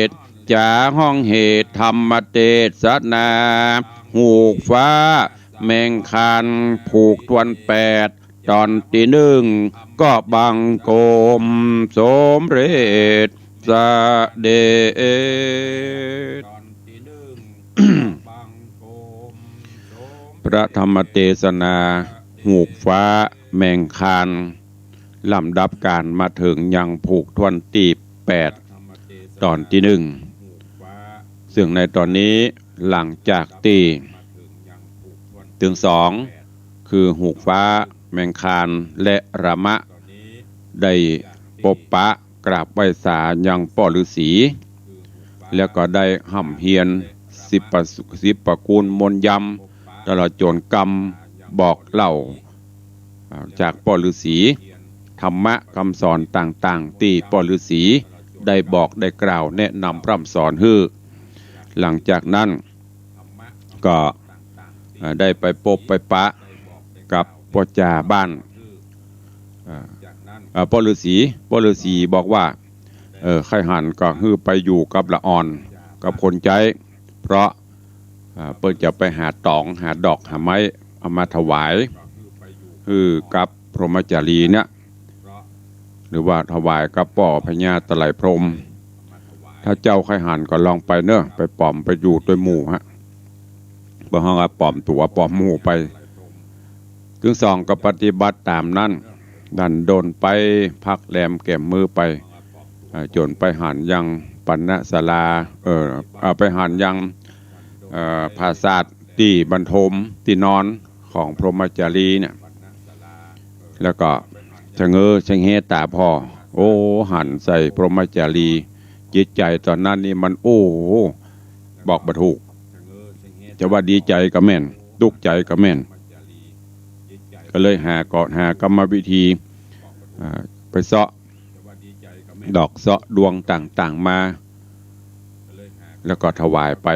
ษ จ๋าฮ้องเหตุธรรมเตสนา ฮูกฟ้าแมงคาน ผูกถ้วนแปด ต๋อนตี้นึ่ง ก็บังคมสมเร็จเสด็จ พระธรรมเตสนา ฮูกฟ้าแมงคาน ลำดับก๋านมาเถิงยังผูกถ้วนตี้แปด ต๋อนตี้นึ่ง ซึ่งในต๋อนนี้หลังจากตี้ตึงสอง คือฮูกฟ้าแมงคานและรามะ ได้ปบปะกราบไหว้สายังป้อฤๅษี แล้วก็ได้ฮ่ำเฮียนสิบประ สิบประกูลมนต์ยำ ตลอดจ๋นกำบอกเล่า อ่า จากป้อฤๅษี ธรรมะกำสอนต่างๆ ตี้ป้อฤๅษีได้บอกได้กล่าวแนะนำพร่ำสอนหื้อ หลังจากนั้นก็ อ่า ได้ไปปบไปปะกับป้อจ่าบ้าน อ่า อ่า ป้อฤๅษี ป้อฤๅษีบอกว่า เออ ใค่หันก็หื้อไปอยู่กับละอ่อน กับคนใจ๊ เพราะ อ่า เปิ้นจะไปหาต๋อง หาดอก หาไม้ เอามาถวาย หื้อกับพรหมจารีเนี่ย หรือว่าถวายกับป้อพญาตะไลพรหม ถ้าเจ้าใค่หันก็ลองไปเน่อ ไปป๋อม ไปอยู่ตวยหมู่ฮะ บ่ฮ้องว่าป๋อมตั๋วป๋อมหมู่ไป ตึงสองก็ปฏิบัติต๋ามนั้น ดันด้นไปพักแรมแก่มมื้อไป อ่า จ๋นไปหันยังปณศาลา เอ่อ อ่า ไปหันยัง เอ่อ ปราสาทตี้บรรทมตี้นอนของพรหมจารีเนี่ย แล้วก็ชะเง้อชะแฮต๋าผ่อ โอ้ หันใส่พรหมจารี จิตใจ๋ต๋อนนั้นนี่มัน โอ้ บอกบ่ถูก จะว่าดีใจ๋ก็แม่น ตุ๊กใจ๋ก็แม่น ก็เลยหาก็หากรรมวิธี อ่า ไปเซาะดอกเซาะดวงต่างๆ มา แล้วก็ถวายไป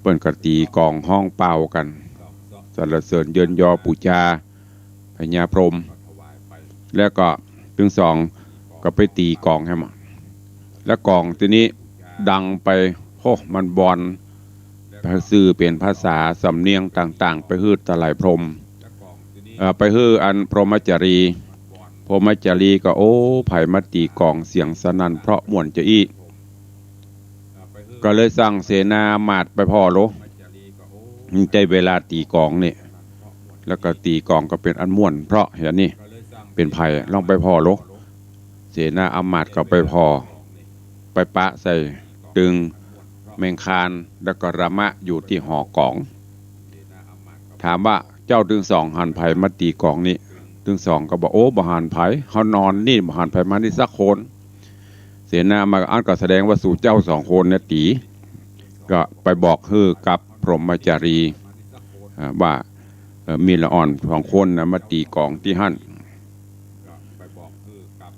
เปิ้นก็ตี๋กลองฮ้องเป่ากั๋น สรรเสริญเยินยอปู๋จาพญาพรหม แล้วก็ตึงสอง ก็ไปตี๋ก๋องแหม แล้วก๋องตี้นี้ดังไป โอ้ มันบ่อน ไปสื่อเป๋นภาษาสำเนียงต่างๆ ไปหื้อตะไลพรหม เอ่อ ไปหื้ออันพรหมจารี พรหมจารีก็ โอ้ ใผมาตี๋ก๋องเสียงสนั่นเพราะม่วนจาอี้ ก็เลยสั่งเสนาอำมาตย์ไปผ่อโล มันใจ้เวลาตี๋ก๋องนี่ แล้วก็ตี๋ก๋องก็เป๋นอันม่วนเพราะเหียนี่ เป๋นใผลองไปผ่อโล เสนาอำมาตย์ก็ไปผ่อ ไปปะใส่ตึงแมงคาร แล้วก็ระมะอยู่ตี้หอก๋อง ถามว่าเจ้าตึงสองหันใผมาตี๋ก๋องนี่ ตึงสองก็บอก โอ้ บ่หันใผ เฮานอนนี่บ่หันใผมานี่สักคน เสนาอำมาตย์ อันก็แสดงว่าสูเจ้าสองคนเนี่ยตี๋ ก็ไปบอกหื้อกับพรหมจารี อ่า ว่า เอ่อ มีละอ่อนสองคนนะมาตี๋ก๋องตี้หั้น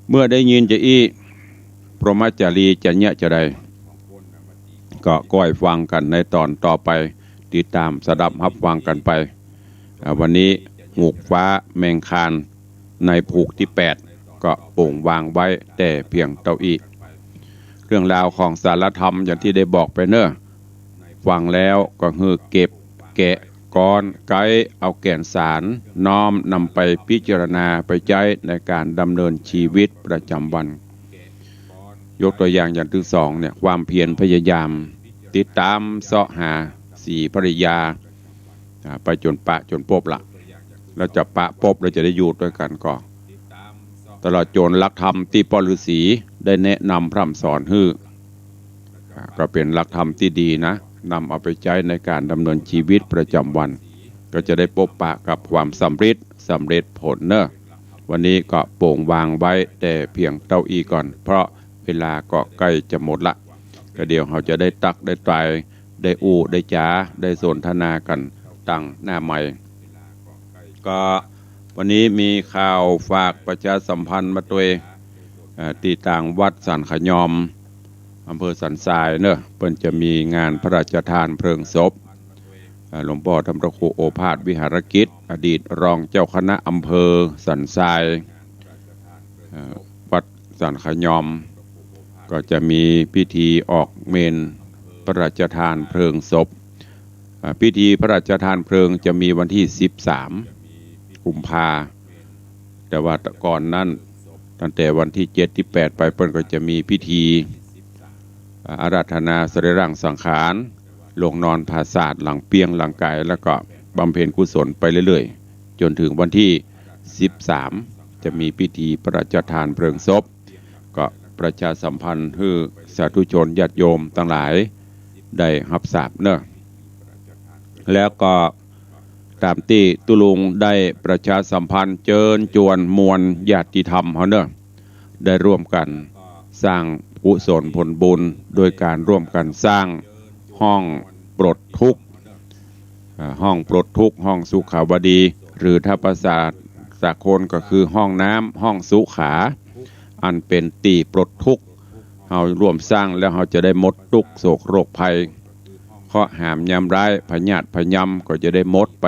เมื่อได้ยินจาอี้ พรหมจารีจะเยียะจาใด ก็ก้อยฟังกั๋นในต๋อนต่อไป ติดต๋ามสดับฮับฟังกั๋นไป อ่า วันนี้หมูกฟ้าแมงคารในผูกตี้แปด ก็โป่งวางไว้แต่เพียงเต้าอี้ เรื่องราวของสารธรรมอย่างตี้ได้บอกไปเน่อ ฟังแล้วก็หื้อเก็บแกะก๊อนไก๊เอาแก่นสาร น้อมนำไปพิจารณาไปใจ๊ในก๋านดำเนินชีวิตประจ๋ำวัน ยกตั๋วอย่าง อย่างตึงสองเนี่ย ความเพียรพยายาม ติดต๋ามเซาะหาสีภริยา อ่า ไปจ๋นปะจ๋นปบละ แล้วจะปะปบแล้วจะได้อยู่ตวยกั๋นก็ ตลอดจ๋นหลักธรรมตี้ป้อฤๅษีได้แนะนำพร่ำสอนหื้อ อ่า ก็เป๋นหลักธรรมตี้ดีนะ นำเอาไปใจ๊ในก๋านดำเนินชีวิตประจ๋ำวัน ก็จะได้ปบปะกับความสำริด สำเร็จผลเน่อ วันนี้ก็โป่งวางไว้แต่เพียงเต้าอี้ก่อน เพราะเวลาก็ใก้จะหมดละ ก็เดี๋ยวเฮาจะได้ตั๊กได้ไตร่ ได้อู้ได้จ๋า ได้สนทนากั๋นตังหน้าใหม่ ก็วันนี้มีข่าวฝากประชาสัมพันธ์มาตวย เอ่อ ตี้ตางวัดสันขะยอม อำเภอสันทรายเน่อ เปิ้นจะมีงานพระราชทานเพลิงศพ เอ่อ หลวงป้อธรรมครูโอภาสวิหารกิจ อดีตรองเจ้าคณะอำเภอสันทราย เอ่อ วัดสันขะยอม ก็จะมีพิธีออกเมรุพระราชทานเพลิงศพ อ่า พิธีพระราชทานเพลิงจะมีวันตี้สิบสามกุมภา แต่ว่าก่อนนั้น ตั้งแต่วันตี้เจ็ดตี้แปดไป เปิ้นก็จะมีพิธี อ่า อาราธนาสรีระสังขาร ลงนอนผาสาทหลังเปียงหลังก๋าย แล้วก็บำเพ็ญกุศลไปเรื่อยๆ จ๋นเถิงวันตี้สิบสาม จะมีพิธีพระราชทานเพลิงศพ ก็ประชาสัมพันธ์หื้อสาธุชนญาติโยมตังหลายได้ฮับทราบเน่อ แล้วก็ต๋ามตี้ตุ๊ลุงได้ประชาสัมพันธ์เจิญจวนมวลญาติธรรมเฮาเน่อ ได้ร่วมกั๋นสร้างกุศลผลบุญ โดยก๋านร่วมกั๋นสร้างห้องปลดทุกข์ อ่า ห้องปลดทุกข์ ห้องสุขาวดี หรือถ้าภาษาสากลก็คือห้องน้ำ ห้องสุขา อันเป๋นตี้ปลดทุกข์ เฮาร่วมสร้างแล้วเฮาจะได้หมดตุ๊กข์โศกโรคภัย เคราะห์หามยามร้าย พยาธิพยามก็จะได้หมดไป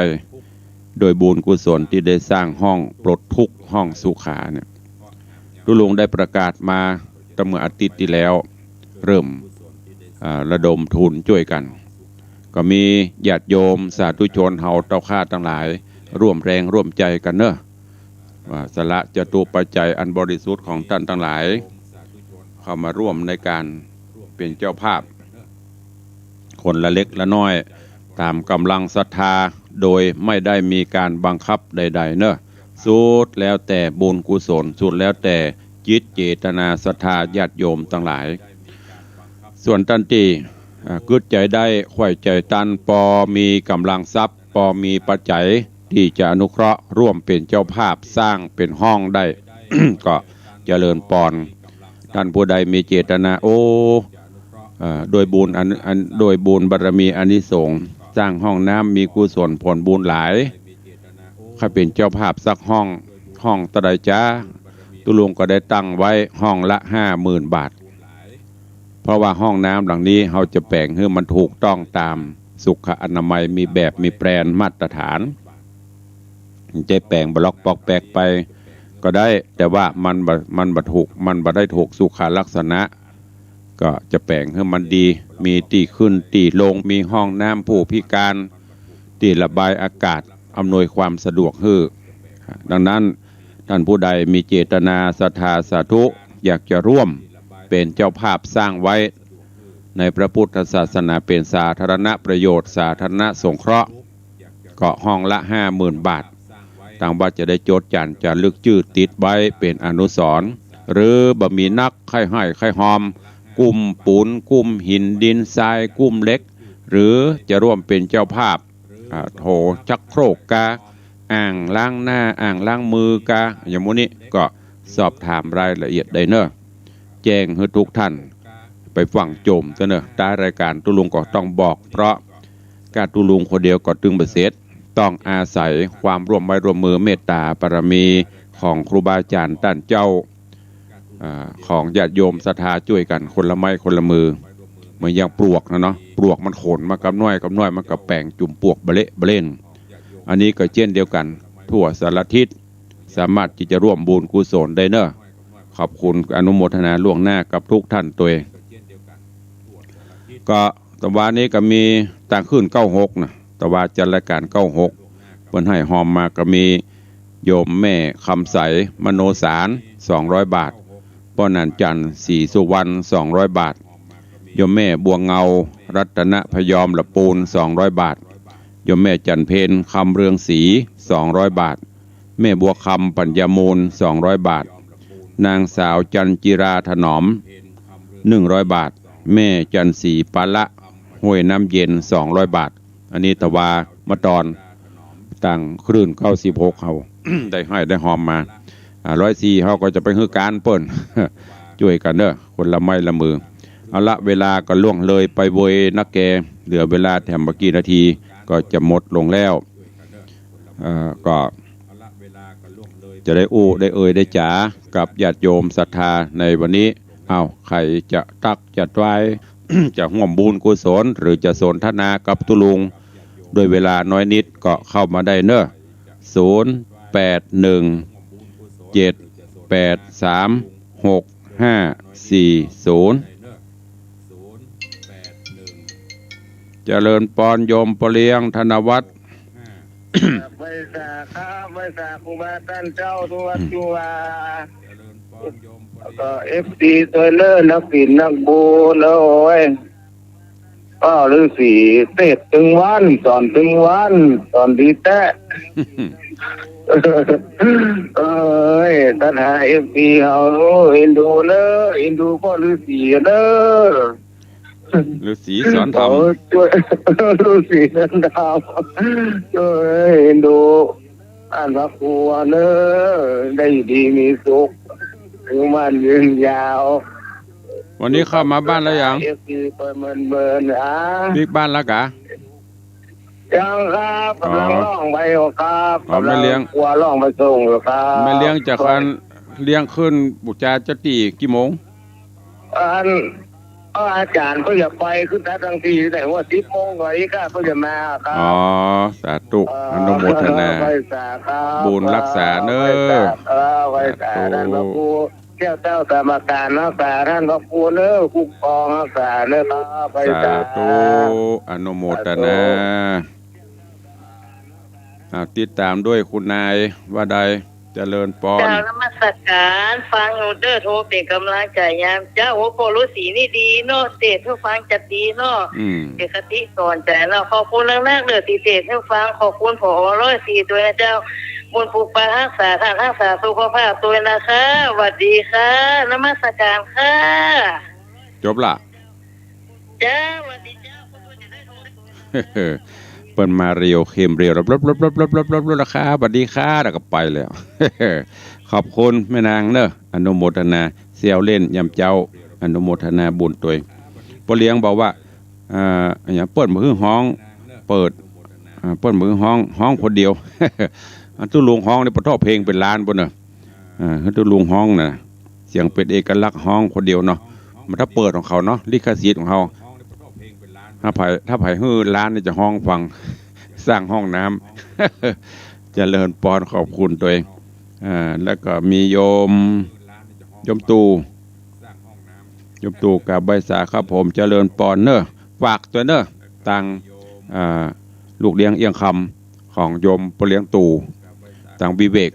โดยบุญกุศลตี้ได้สร้างห้องปลดทุกข์ ห้องสุขาเนี่ย ตุ๊ลุงได้ประกาศมาตั้งเมื่ออาทิตย์ตี้แล้ว เริ่ม อ่า ระดมทุนจ้วยกั๋น ก็มีญาติโยมสาธุชนเฮาเต้าข้าตังหลาย ร่วมแรงร่วมใจ๋กั๋นเน่อ ว่าสละจตุปัจจัยอันบริสุทธิ์ของต้านตังหลาย เข้ามาร่วมในก๋านเป๋นเจ้าภาพ คนละเล็กละน้อย ต๋ามก๋ำลังศรัทธา โดยไม่ได้มีก๋านบังคับใดๆ เน่อ สุดแล้วแต่บุญกุศล สุดแล้วแต่จิตเจตนาศรัทธาญาติโยมตังหลาย ส่วนต้านตี้ อ่า กึ๊ดใจ๋ได้ ใฝ่ใจ๋ตัน ปอมีก๋ำลังทรัพย์ ปอมีปัจจัยตี้จะอนุเคราะห์ร่วมเป๋นเจ้าภาพสร้างเป๋นห้องได้ ก็เจริญปอน ต้านผู้ใดมีเจตนา โอ้ เอ่อ ด้วยบุญอัน อัน ด้วยบุญบารมีอานิสงส์ สร้างห้องน้ำมีกุศลผลบุญหลาย ใค่เป๋นเจ้าภาพสักห้อง ห้องเต้าใดจ๊ะ ตุ๊ลุงก็ได้ตั้งไว้ห้องละห้าหมื่นบาท เพราะว่าห้องน้ำหลังนี้เฮาจะแป๋งหื้อมันถูกต้องต๋ามสุขอนามัย มีแบบมีแปลนมาตรฐาน จะแป๋งบล็อกปอกแปกไป ก็ได้ แต่ว่ามันบ่ มันบ่ถูก มันบ่ได้ถูกสุขลักษณะ ก็จะแป๋งหื้อมันดี มีตี้ขึ้นตี้ลง มีห้องน้ำผู้พิการ ตี้ระบายอากาศ อำนวยความสะดวกหื้อ ดังนั้น ท่านผู้ใดมีเจตนาศรัทธาสาธุ อยากจะร่วมเป๋นเจ้าภาพสร้างไว้ ในพระพุทธศาสนาเป๋นสาธารณประโยชน์ สาธารณสงเคราะห์ ก็ห้องละห้าหมื่นบาท ตางวัดจะได้จดจ๋ารจารึกจื้อติดไว้เป๋นอนุสรณ์ หรือบ่มีนักใค่ให้ใค่ฮอม กุ้มปูน กุ้มหิน ดินทราย กุ้มเหล็ก หรือจะร่วมเป๋นเจ้าภาพ อ่า โถชักโครกกา อ่างล้างหน้า อ่างล้างมือกา อย่างหมู่นี้ก็สอบถามรายละเอียดได้เนอะ แจ้งหื้อทุกท่านไปฟั่งโจมเต๊อะเนอะ ใต้รายการตุ๊ลุงก็ต้องบอก เพราะก้าตุ๊ลุงคนเดียวก็ตึงบ่เสร็จ ต้องอาศัยความร่วมไม้ร่วมมือเมตตาบารมีของครูบาอาจ๋ารย์ต้านเจ้า อ่า ของญาติโยมศรัทธาจ้วยกั๋นคนละไม้คนละมือ เหมือนอย่างปลวกนะเนาะ ปลวกมันขนมากับน้อยกับน้อย มันก็แป๋งจุ่มปวกบะเละบะเล่น อันนี้ก็เช่นเดียวกั๋น ทั่วสารทิศ สามารถตี้จะร่วมบุญกุศลได้เนอะ ขอบคุณอนุโมทนาล่วงหน้ากับทุกท่านตวย ก็ตะวานี้ก็มีตางคืนเก้าหกนะ ตะวาจัดรายการเก้าหก เปิ้นให้ฮอมมาก็มี โยมแม่คำใส มโนสาร สองร้อยบาท ป้อหนานจันทร์ ศรีสุวรรณ สองร้อยบาท โยมแม่บัวเงา รัตนพยอม ละปูน สองร้อยบาท โยมแม่จันทร์เพ็ญ คำเรืองศรี สองร้อยบาท แม่บัวคำ ปัญญามูล สองร้อยบาท นางสาวจันจิรา ถนอม หนึ่งร้อยบาท แม่จันทร์ศรี ปาละ ห้วยน้ำเย็น สองร้อยบาท อันนี้ตะวาเมื่อตอนตางคลื่นเก้าสิบหก เฮา ได้ให้ได้ฮอมมา อ่า ร้อยสี่ เฮาก็จะไปหื้อก๋านเปิ้น จ้วยกั๋นเนอะ คนละไม้ละมือ เอาละ เวลาก็ล่วงเลยไปโวยนักแก เหลือเวลาแถมบ่กี่นาทีก็จะหมดลงแล้ว เอ่อ ก็จะได้อู้ได้เอ่ยได้จ๋ากับญาติโยมศรัทธาในวันนี้ เอ้า ใผจะตั๊กจะตวาย จะฮ่วมบุญกุศล หรือจะสนทนากับตุ๊ลุง ด้วยเวลาน้อยนิดก็เข้ามาได้เนอะ ศูนย์ แปด หนึ่ง เจ็ด แปด สาม หก ห้า สี่ ศูนย์ เจริญปอนโยมป้อเลี้ยงธนวัฒน์ ไหว้สาครับ ไหว้สาครูบาต้านเจ้าทุกวัด อืม ทุกวา ก็ เอฟซี ตวยเนอะ นักศิลป์นักบุญเนอะ โอ้ย ป้อฤๅษีเตศน์ตึงวัน สอนตึงวัน สอนดีแต๊ เอ้ย ศรัทธา เอฟซี เฮา เอ็นดูเนอะ เอ็นดูป้อฤๅษีเนอะ ฤๅษีสอนธรรม เขาจ้วย ฤๅษีสอนธรรม จ้วยเอ็นดู ต้านพระครูเนอะ ได้อยู่ดีมีสุข อายุมั่นยืนยาว วันนี้เข้ามาบ้านแล้วยัง เอฟซี เปิ้นเมินๆ อ่ะ ปิ๊กบ้านแล้วกะ ยังครับ อ๋อ ก๋ำลังล่องไปอยู่ครับ อ๋อ ก๋ำลัง แม่เลี้ยง ขับรถล่องไปส่งอยู่ครับ แม่เลี้ยงจะ ก็ อัน เลี้ยงขึ้นบู๋จาเจ้าตี้กี่โมง อัน ก็อาจ๋ารย์เปิ้นจะไปขึ้นตั๊ดตังที แต่ว่าสิบโมงกว่าอี้ก็เปิ้นจะมาครับ อ๋อ สาธุ เอ่อ อนุโมทนา ไหว้สาครับ บุญฮักษาเนอะ ไหว้สาครับ ไหว้สา สาธุ ต้านพระครู แก้วแต้วสามการฮักษา ต้านพระครูเนอะ คุ้มครองฮักษาเนอะครับ ไหว้สา สาธุ อนุโมทนา สาธุ อ่า ติดต๋ามด้วยคุณนายว่าใด เจริญปอน กราบนมัสการ ฟังอยู่เด้อ โทรเป๋นก๋ำลังใจ๋ยามเจ๊า โอ้ ป้อฤๅษีนี่ดีเนาะ เตศน์หื้อฟังจะดีเนาะ อืม เป๋นคติสอนใจ๋เนาะ ขอบคุณนักๆ เด้อ ตี้เตศน์หื้อฟัง ขอบคุณ ผอ ร้อยสี่ ตวยนะเจ้า บุญปกปักฮักษาต้าน ฮักษาสุขภาพตวยนะคะ หวัดดีค่ะ นมัสการค่ะ จบละ เจ้า หวัดดีเจ้า เปิ้นมาเร็ว เข้มเร็ว ลบๆๆๆๆ ราคา หวัดดีค่ะ แล้วก็ไปแล้ว ขอบคุณแม่นางเนอะ อนุโมทนา แซวเล่นยามเจ๊า อนุโมทนาบุญตวย ป้อเลี้ยงบอกว่า อ่า อะหยัง เปิ้นบ่หื้อฮ้อง เปิด อ่า เปิ้นบ่หื้อฮ้อง ฮ้องคนเดียว อันตุ๊ลุงฮ้องนี่ปะเทาะเพลงเป๋นล้านปู้นเนอะ อ่า หื้อตุ๊ลุงฮ้องน่ะ เสียงเป๋นเอกลักษณ์ ฮ้องคนเดียวเนาะ มันถ้าเปิดของเขาเนาะ ลิขสิทธิ์ของเขา ถ้าใผ ถ้าใผหื้อล้านนี่จะฮ้องฟัง สร้างห้องน้ำ เจริญปอน ขอบคุณตวย อ่า แล้วก็มีโยม โยมตู่ โยมตู่กราบไหว้สาครับผม เจริญปอนเนอะ ฝากตวยเนอะ ตาง อ่า ลูกเลี้ยงเอี้ยงคำของโยมป้อเลี้ยงตู่ ตางวิเวก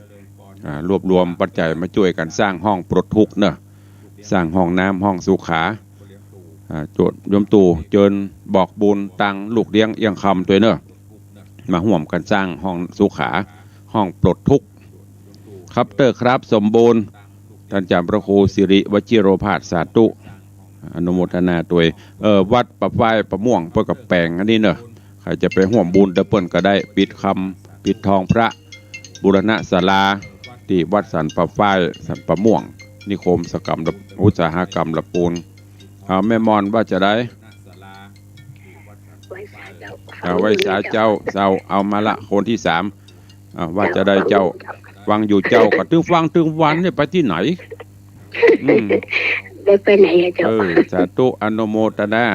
อ่า รวบรวมปัจจัยมาจ้วยกั๋นสร้างห้องปลดทุกข์เนอะ สร้างห้องน้ำห้องสุขา อ่า โยม โยมตู่เจิญบอกบุญตางลูกเลี้ยงเอี้ยงคำตวยเนอะ มาฮ่วมกั๋นสร้างห้องสุขา ห้องปลดทุกข์ ครับเต๊อะครับ สมบูรณ์ ต้านจารย์พระครูสิริวชิโรภาส สาธุ อนุโมทนาตวย เอ่อ วัดป่าฝ้ายป่าม่วง เปิ้นก็แป๋งอันนี้เนอะ ใผจะไปฮ่วมบุญตวยเปิ้นก็ได้ ปิดคำ ปิดทองพระ บูรณะศาลา ตี้วัดสันป่าฝ้าย สันป่าม่วง นิคมอุตสาหกรรมละ อุตสาหกรรมละปูน เอาแม่มอนว่าจะใด ไหว้สาเจ้า อ่า ไหว้สาเจ้า เจ้า เอามาละ คนตี้สาม อ่า ว่าจะใดเจ้า ฟังอยู่เจ้า ก็ตึงฟังตึงวันเนี่ย ไปตี้ไหน อืม ได้ไปไหนอะเจ้า เออ สาธุ อนุโมทนา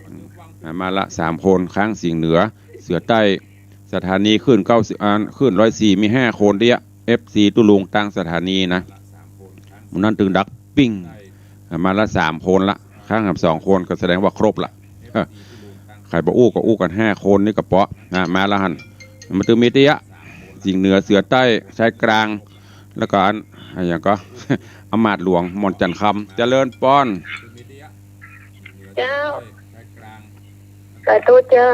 อืม อ่า มาละ สามคน ค้างสิงห์เหนือ เสือใต้ สถานีคลื่นเก้าสิบ อ่า คลื่นร้อยสี่ มีห้าคนเดียว เอฟซี ตุ๊ลุงตางสถานีนะ มื้อนั้นตึงดักปิ้ง อ่ะ มาละสามคนละ ค้างแหมสองคนก็แสดงว่าครบละ ใผบ่อู้ก็อู้กั๋นห้าคนนี่ก็เปาะ อ่ะ มาละหั้น มาตึงมีเตี้ย สิงห์เหนือ เสือใต้ ชายกลาง แล้วก็อัน อันหยังก็ อำมาตย์หลวง หม่อนจันทร์คำ เจริญปอน เจ้า สาธุเจ้า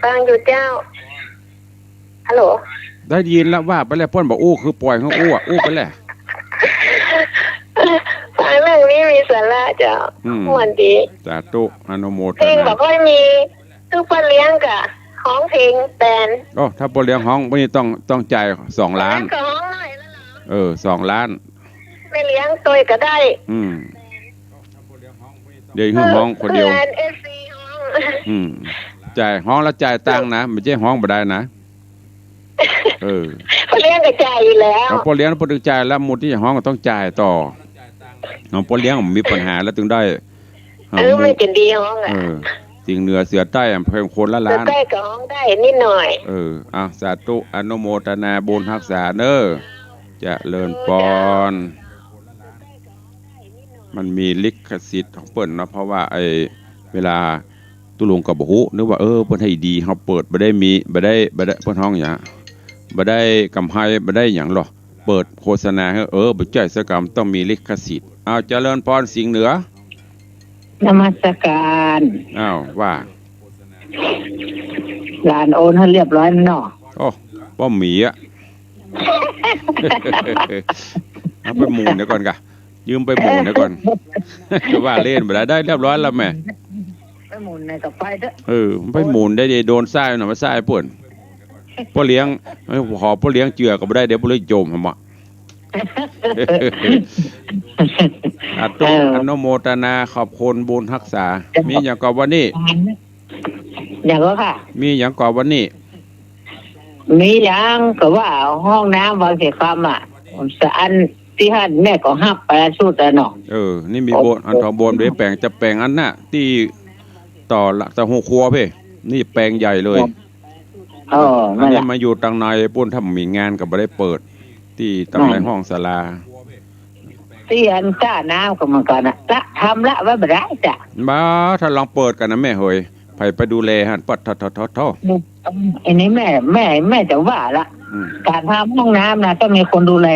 ฟังอยู่เจ้า ฮัลโหล ได้ยินแล้ว ว่าไปแล้ว เปิ้นบ่อู้ คือปล่อยหื้ออู้อะ อู้ไปแล้ว ฟังเรื่องนี้มีสาระเจ้า อืม ม่วนดี สาธุ อนุโมทนา เพลงบ่ค่อยมี คือป้อเลี้ยงก็ฮ้องเพลงแตน โอ้ ถ้าป้อเลี้ยงฮ้อง วันนี้ต้อง ต้องจ่ายสองล้าน ป้อเลี้ยงก็ฮ้องหน่อยแล้วเหรอ เออ สองล้าน แม่เลี้ยงตวยก็ได้ อืม เดี๋ยวหื้อฮ้องคนเดียว เออ เอฟซีฮ้อง อืม จ่าย ฮ้องแล้วจ่ายตังค์นะ บ่ใจ้ฮ้องบ่ได้นะ เออ ป้อเลี้ยงก็จ่ายอยู่แล้ว เอา ป้อเลี้ยง ป้อเลี้ยงจ่ายแล้ว หมู่ตี้ฮ้องก็ต้องจ่ายต่อ เอา ป้อเลี้ยงมีปัญหาแล้วตึงได้ เออ มันจะดีฮ้องอะ เออ สิงห์เหนือ เสือใต้อะ เพิ่มคนละล้าน เสือใต้ก็ฮ้องได้นิดหน่อย เออ อ่ะ สาธุ อนุโมทนาบุญฮักษาเน้อ เจริญปอน มันมีลิขสิทธิ์ของเปิ้นเนาะ เพราะว่าไอ้เวลาตุ๊ลุงก็บ่ฮู้ นึกว่า เออ เปิ้นให้ดี เฮาเปิดบ่ได้มี บ่ได้ บ่ได้ เปิ้นฮ้องหยัง บ่ได้กำไร บ่ได้หยังหรอก เปิดโฆษณาหื้อ เออ บ่ใจ้สักกำ ต้องมีลิขสิทธิ์ อ้าว เจริญปอน สิงห์เหนือ นมัสการ อ้าว ว่า หลานโอนหื้อเรียบร้อยแล้วเนาะ โอ้ บ่มีอะ เอาไปหมุนเดี๋ยวก่อนกะ ยืมไปหมุนเดี๋ยวก่อน ว่าเล่นไปแล้ว ได้เรียบร้อยแล้วแม่ ไปหมุนไหนก็ไปเถอะ เออ ไปหมุนได้ดิ โดนไส้หน่อย มาไส้เปิ้น ป้อเลี้ยง เอ้ย ขอป้อเลี้ยงเจือก็บ่ได้ เดี๋ยวป้อเลี้ยงจมหำอะ อนุ เออ อนุโมทนาขอบคุณบุญฮักษา มีหยังก่อวันนี้ หยังก่อค่ะ มีหยังก่อวันนี้ มีหยังก็ว่าห้องน้ำวังเสาคำอะ สะอันตี้หั้นแม่ก็ฮับไปสุดแล้วเนาะ เออ นี่มีโบสถ์ โอ้ อันทองโบสถ์ เดี๋ยวแป๋ง จะแป๋งอันน่ะ ตี้ต่อละ ตะฮูครัวเพ่ นี่แป๋งใหญ่เลย เออ อันนี้ นั่นแหละ มาอยู่ตังในปู้น ถ้ามีงานก็บ่ได้เปิด ตี้ตังใน อืม ห้องศาลา ตี้อันต้าน้ำก็เหมือนกั๋นนะ ละ ทำละไว้บ่ได้จ้ะ บ่า ถ้าลองเปิดกั๋นนะแม่เหย ใผไปดูแลหั้น ปัด โถ่ โถ่ โถ่ โถ่ อันนี้แม่ แม่ แม่จะว่าละ อืม ก๋านทำห้องน้ำนะ ต้องมีคนดูแล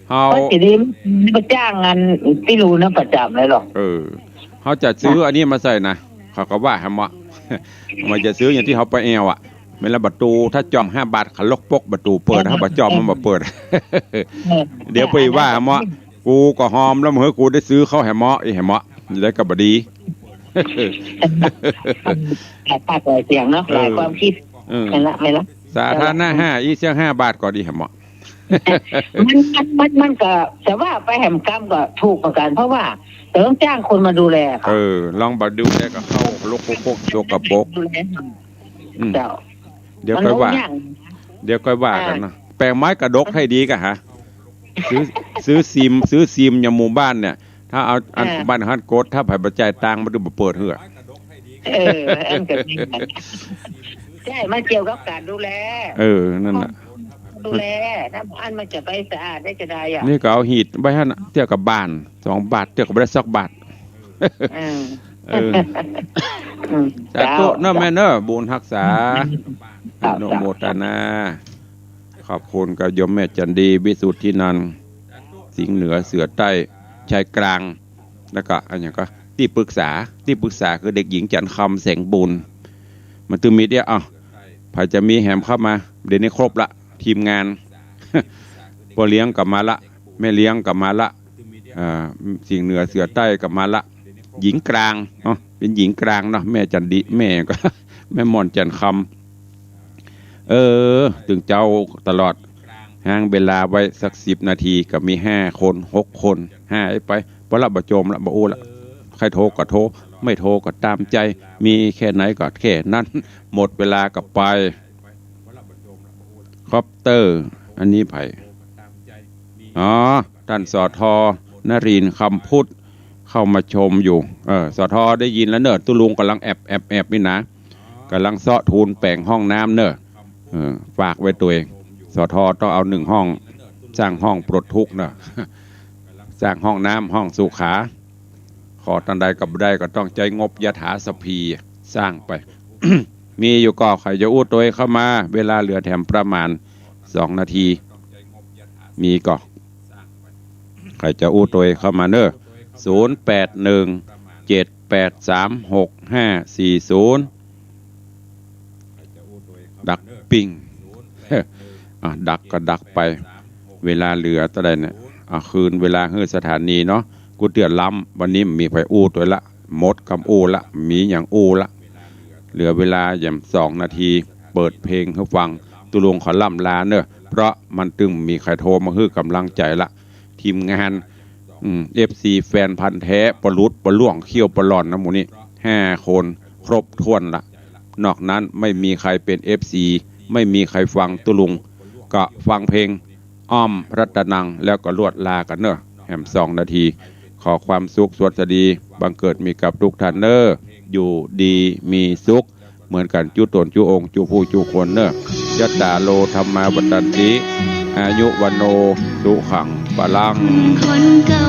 เฮา เพราะสิได้บ่จ้างงานตี้รูนะประจ๋ำเลยหรอก เออ เฮาจะซื้ออันนี้มาใส่นะ เขาก็ว่าหำเมาะ มันจะซื้ออย่างตี้เฮาไปแอ่วอะ แม่นละ บ่าตู้ ถ้าจ่อมห้าบาท เขาล็อกปก บ่าตู้เปิด เออ เฮาบ่จ่อม เออ มันบ่เปิด เออ เดี๋ยวไปว่าหำเมาะ กูก็ฮอมแล้ว เมื่อกูได้ซื้อเข้าแหมเมาะ อีแหมเมาะ ได้ก็บ่ดี หลายปากหลายเสียงเนาะ เออ หลายความคิด เออ แม่นละ แม่นละ สาธารณะห้า อี้เสี้ยงห้าบาทก็ดีแหมเมาะ มัน มัน มัน มันก็จะว่าไปแหมกำก็ถูกเหมือนกั๋น เพราะว่าต้องจ้างคนมาดูแลค่ะ เออ ลองบ่ดูแลก็เข้าล็อกปก สกปรก ดูแล อืม เจ้า เดี๋ยวค่อยว่า มันลงอย่าง เดี๋ยวค่อยว่ากั๋นเนาะ อ่า แป๋งไม้กระดกให้ดีก่ะฮะ ซื้อ ซื้อซิม ซื้อซิมอย่างหมู่บ้านเนี่ย ถ้าเอาอัน อ่า บ้านหั้นกด ถ้าใผบ่จ่ายตังค์ มันจะบ่เปิดหื้อ เออ อันก็ดี ใช่ มันเกี่ยวกับก๋านดูแล เออ นั่นน่ะ ดูแล น้ำอันมันจะไปสะอาดได้จะได้อะ นี่ก็เอาหีดไว้หั้นน่ะ เตื้อกับบาน สองบาท เตื้อก็บ่ได้สักบาท อืม เออ อืม สาธุ เจ้า เนาะแม่เนาะ บุญฮักษา ครับ อนุโมทนา ขอบคุณกับโยมแม่จันดี วิสุทธินันท์ สิงห์เหนือ เสือใต้ ชายกลาง แล้วก็อันหยังก็ตี้ปรึกษา ตี้ปรึกษาคือเด็กหญิงจันทร์คำ แสงบุญ มันตึงมีเดียว เอ้า ใผจะมีแหมเข้ามา เดี๋ยวนี้ครบละ ทีมงาน พ่อเลี้ยงก็มาละ แม่เลี้ยงก็มาละ อ่า สิงห์เหนือ เสือใต้ก็มาละ หญิงกลางเนาะ เป็นหญิงกลางเนาะ แม่จันดี แม่ก็ แม่หม่อนจันทร์คำ เออ ตึงเจ้าตลอด ห้างเวลาไว้สักสิบนาที ก็มีห้าคน หกคน ห้าไป พอละ บ่โจมละ บ่อู้ละ ใครโทรก็โทร ไม่โทรก็ตามใจ มีแค่ไหนก็แค่นั้น หมดเวลาก็ไป คอปเตอร์ อันนี้ใผ อ๋อ ท่าน สท.นรินทร์ คำพุทธ เข้ามาชมอยู่ เออ สท.ได้ยินแล้วเนอะ ตุ๊ลุงกำลังแอบ แอบ แอบนี่นะ กำลังเซาะทูลแป๋งห้องน้ำเนอะ เออ ฝากไว้ตวย สท.ต้องเอาหนึ่งห้อง สร้างห้องปลดทุกข์เนอะ สร้างห้องน้ำ ห้องสุขา ขอตันใดก็บ่ได้ ก็ต้องใจ๊งบยถาสัพพี สร้างไป มีอยู่ก่อ ใผจะอู้ตวยเข้ามา เวลาเหลือแถมประมาณสองนาที มีก่อ ใผจะอู้ตวยเข้ามาเนอะ ศูนย์แปดหนึ่ง เจ็ดแปดสาม หกห้าสี่ศูนย์ ดักปิ้ง อ่ะ ดักก็ดักไป เวลาเหลือเต้าใดเนี่ย อ่ะ คืนเวลาหื้อสถานีเนาะ กูเตื้อล้ำ วันนี้มีใผอู้ตวยละ หมดกำอู้ละ มีหยังอู้ละ เหลือเวลาแหมสองนาที เปิดเพลงหื้อฟัง ตุ๊ลุงขอล่ำลาเนอะ เพราะมันตึงมีใผโทรมาหื้อกำลังใจ๋ละ ทีมงาน อืม เอฟซี แฟนพันธุ์แท้ ปะหลุดปะล่วง เขี้ยวปะหล่อนนะหมู่นี้ ห้าคน ครบถ้วนละ นอกนั้นไม่มีใผเป็น เอฟซี ไม่มีใผฟังตุ๊ลุง ก็ฟังเพลงอ้อมรัตนัง แล้วก็ลวดลากั๋นเนอะ แหมสองนาที ขอความสุขสวัสดี บังเกิดมีกับทุกท่านเนอะ อยู่ดีมีสุข เหมือนกั๋นจุ๊ต๋นจุ๊องค์จุ๊ผู้จุ๊คนเนอะ ยัตตาโล ธัมมา วัฑันติ อายุ วัณโณ สุขัง พลัง คนเก่า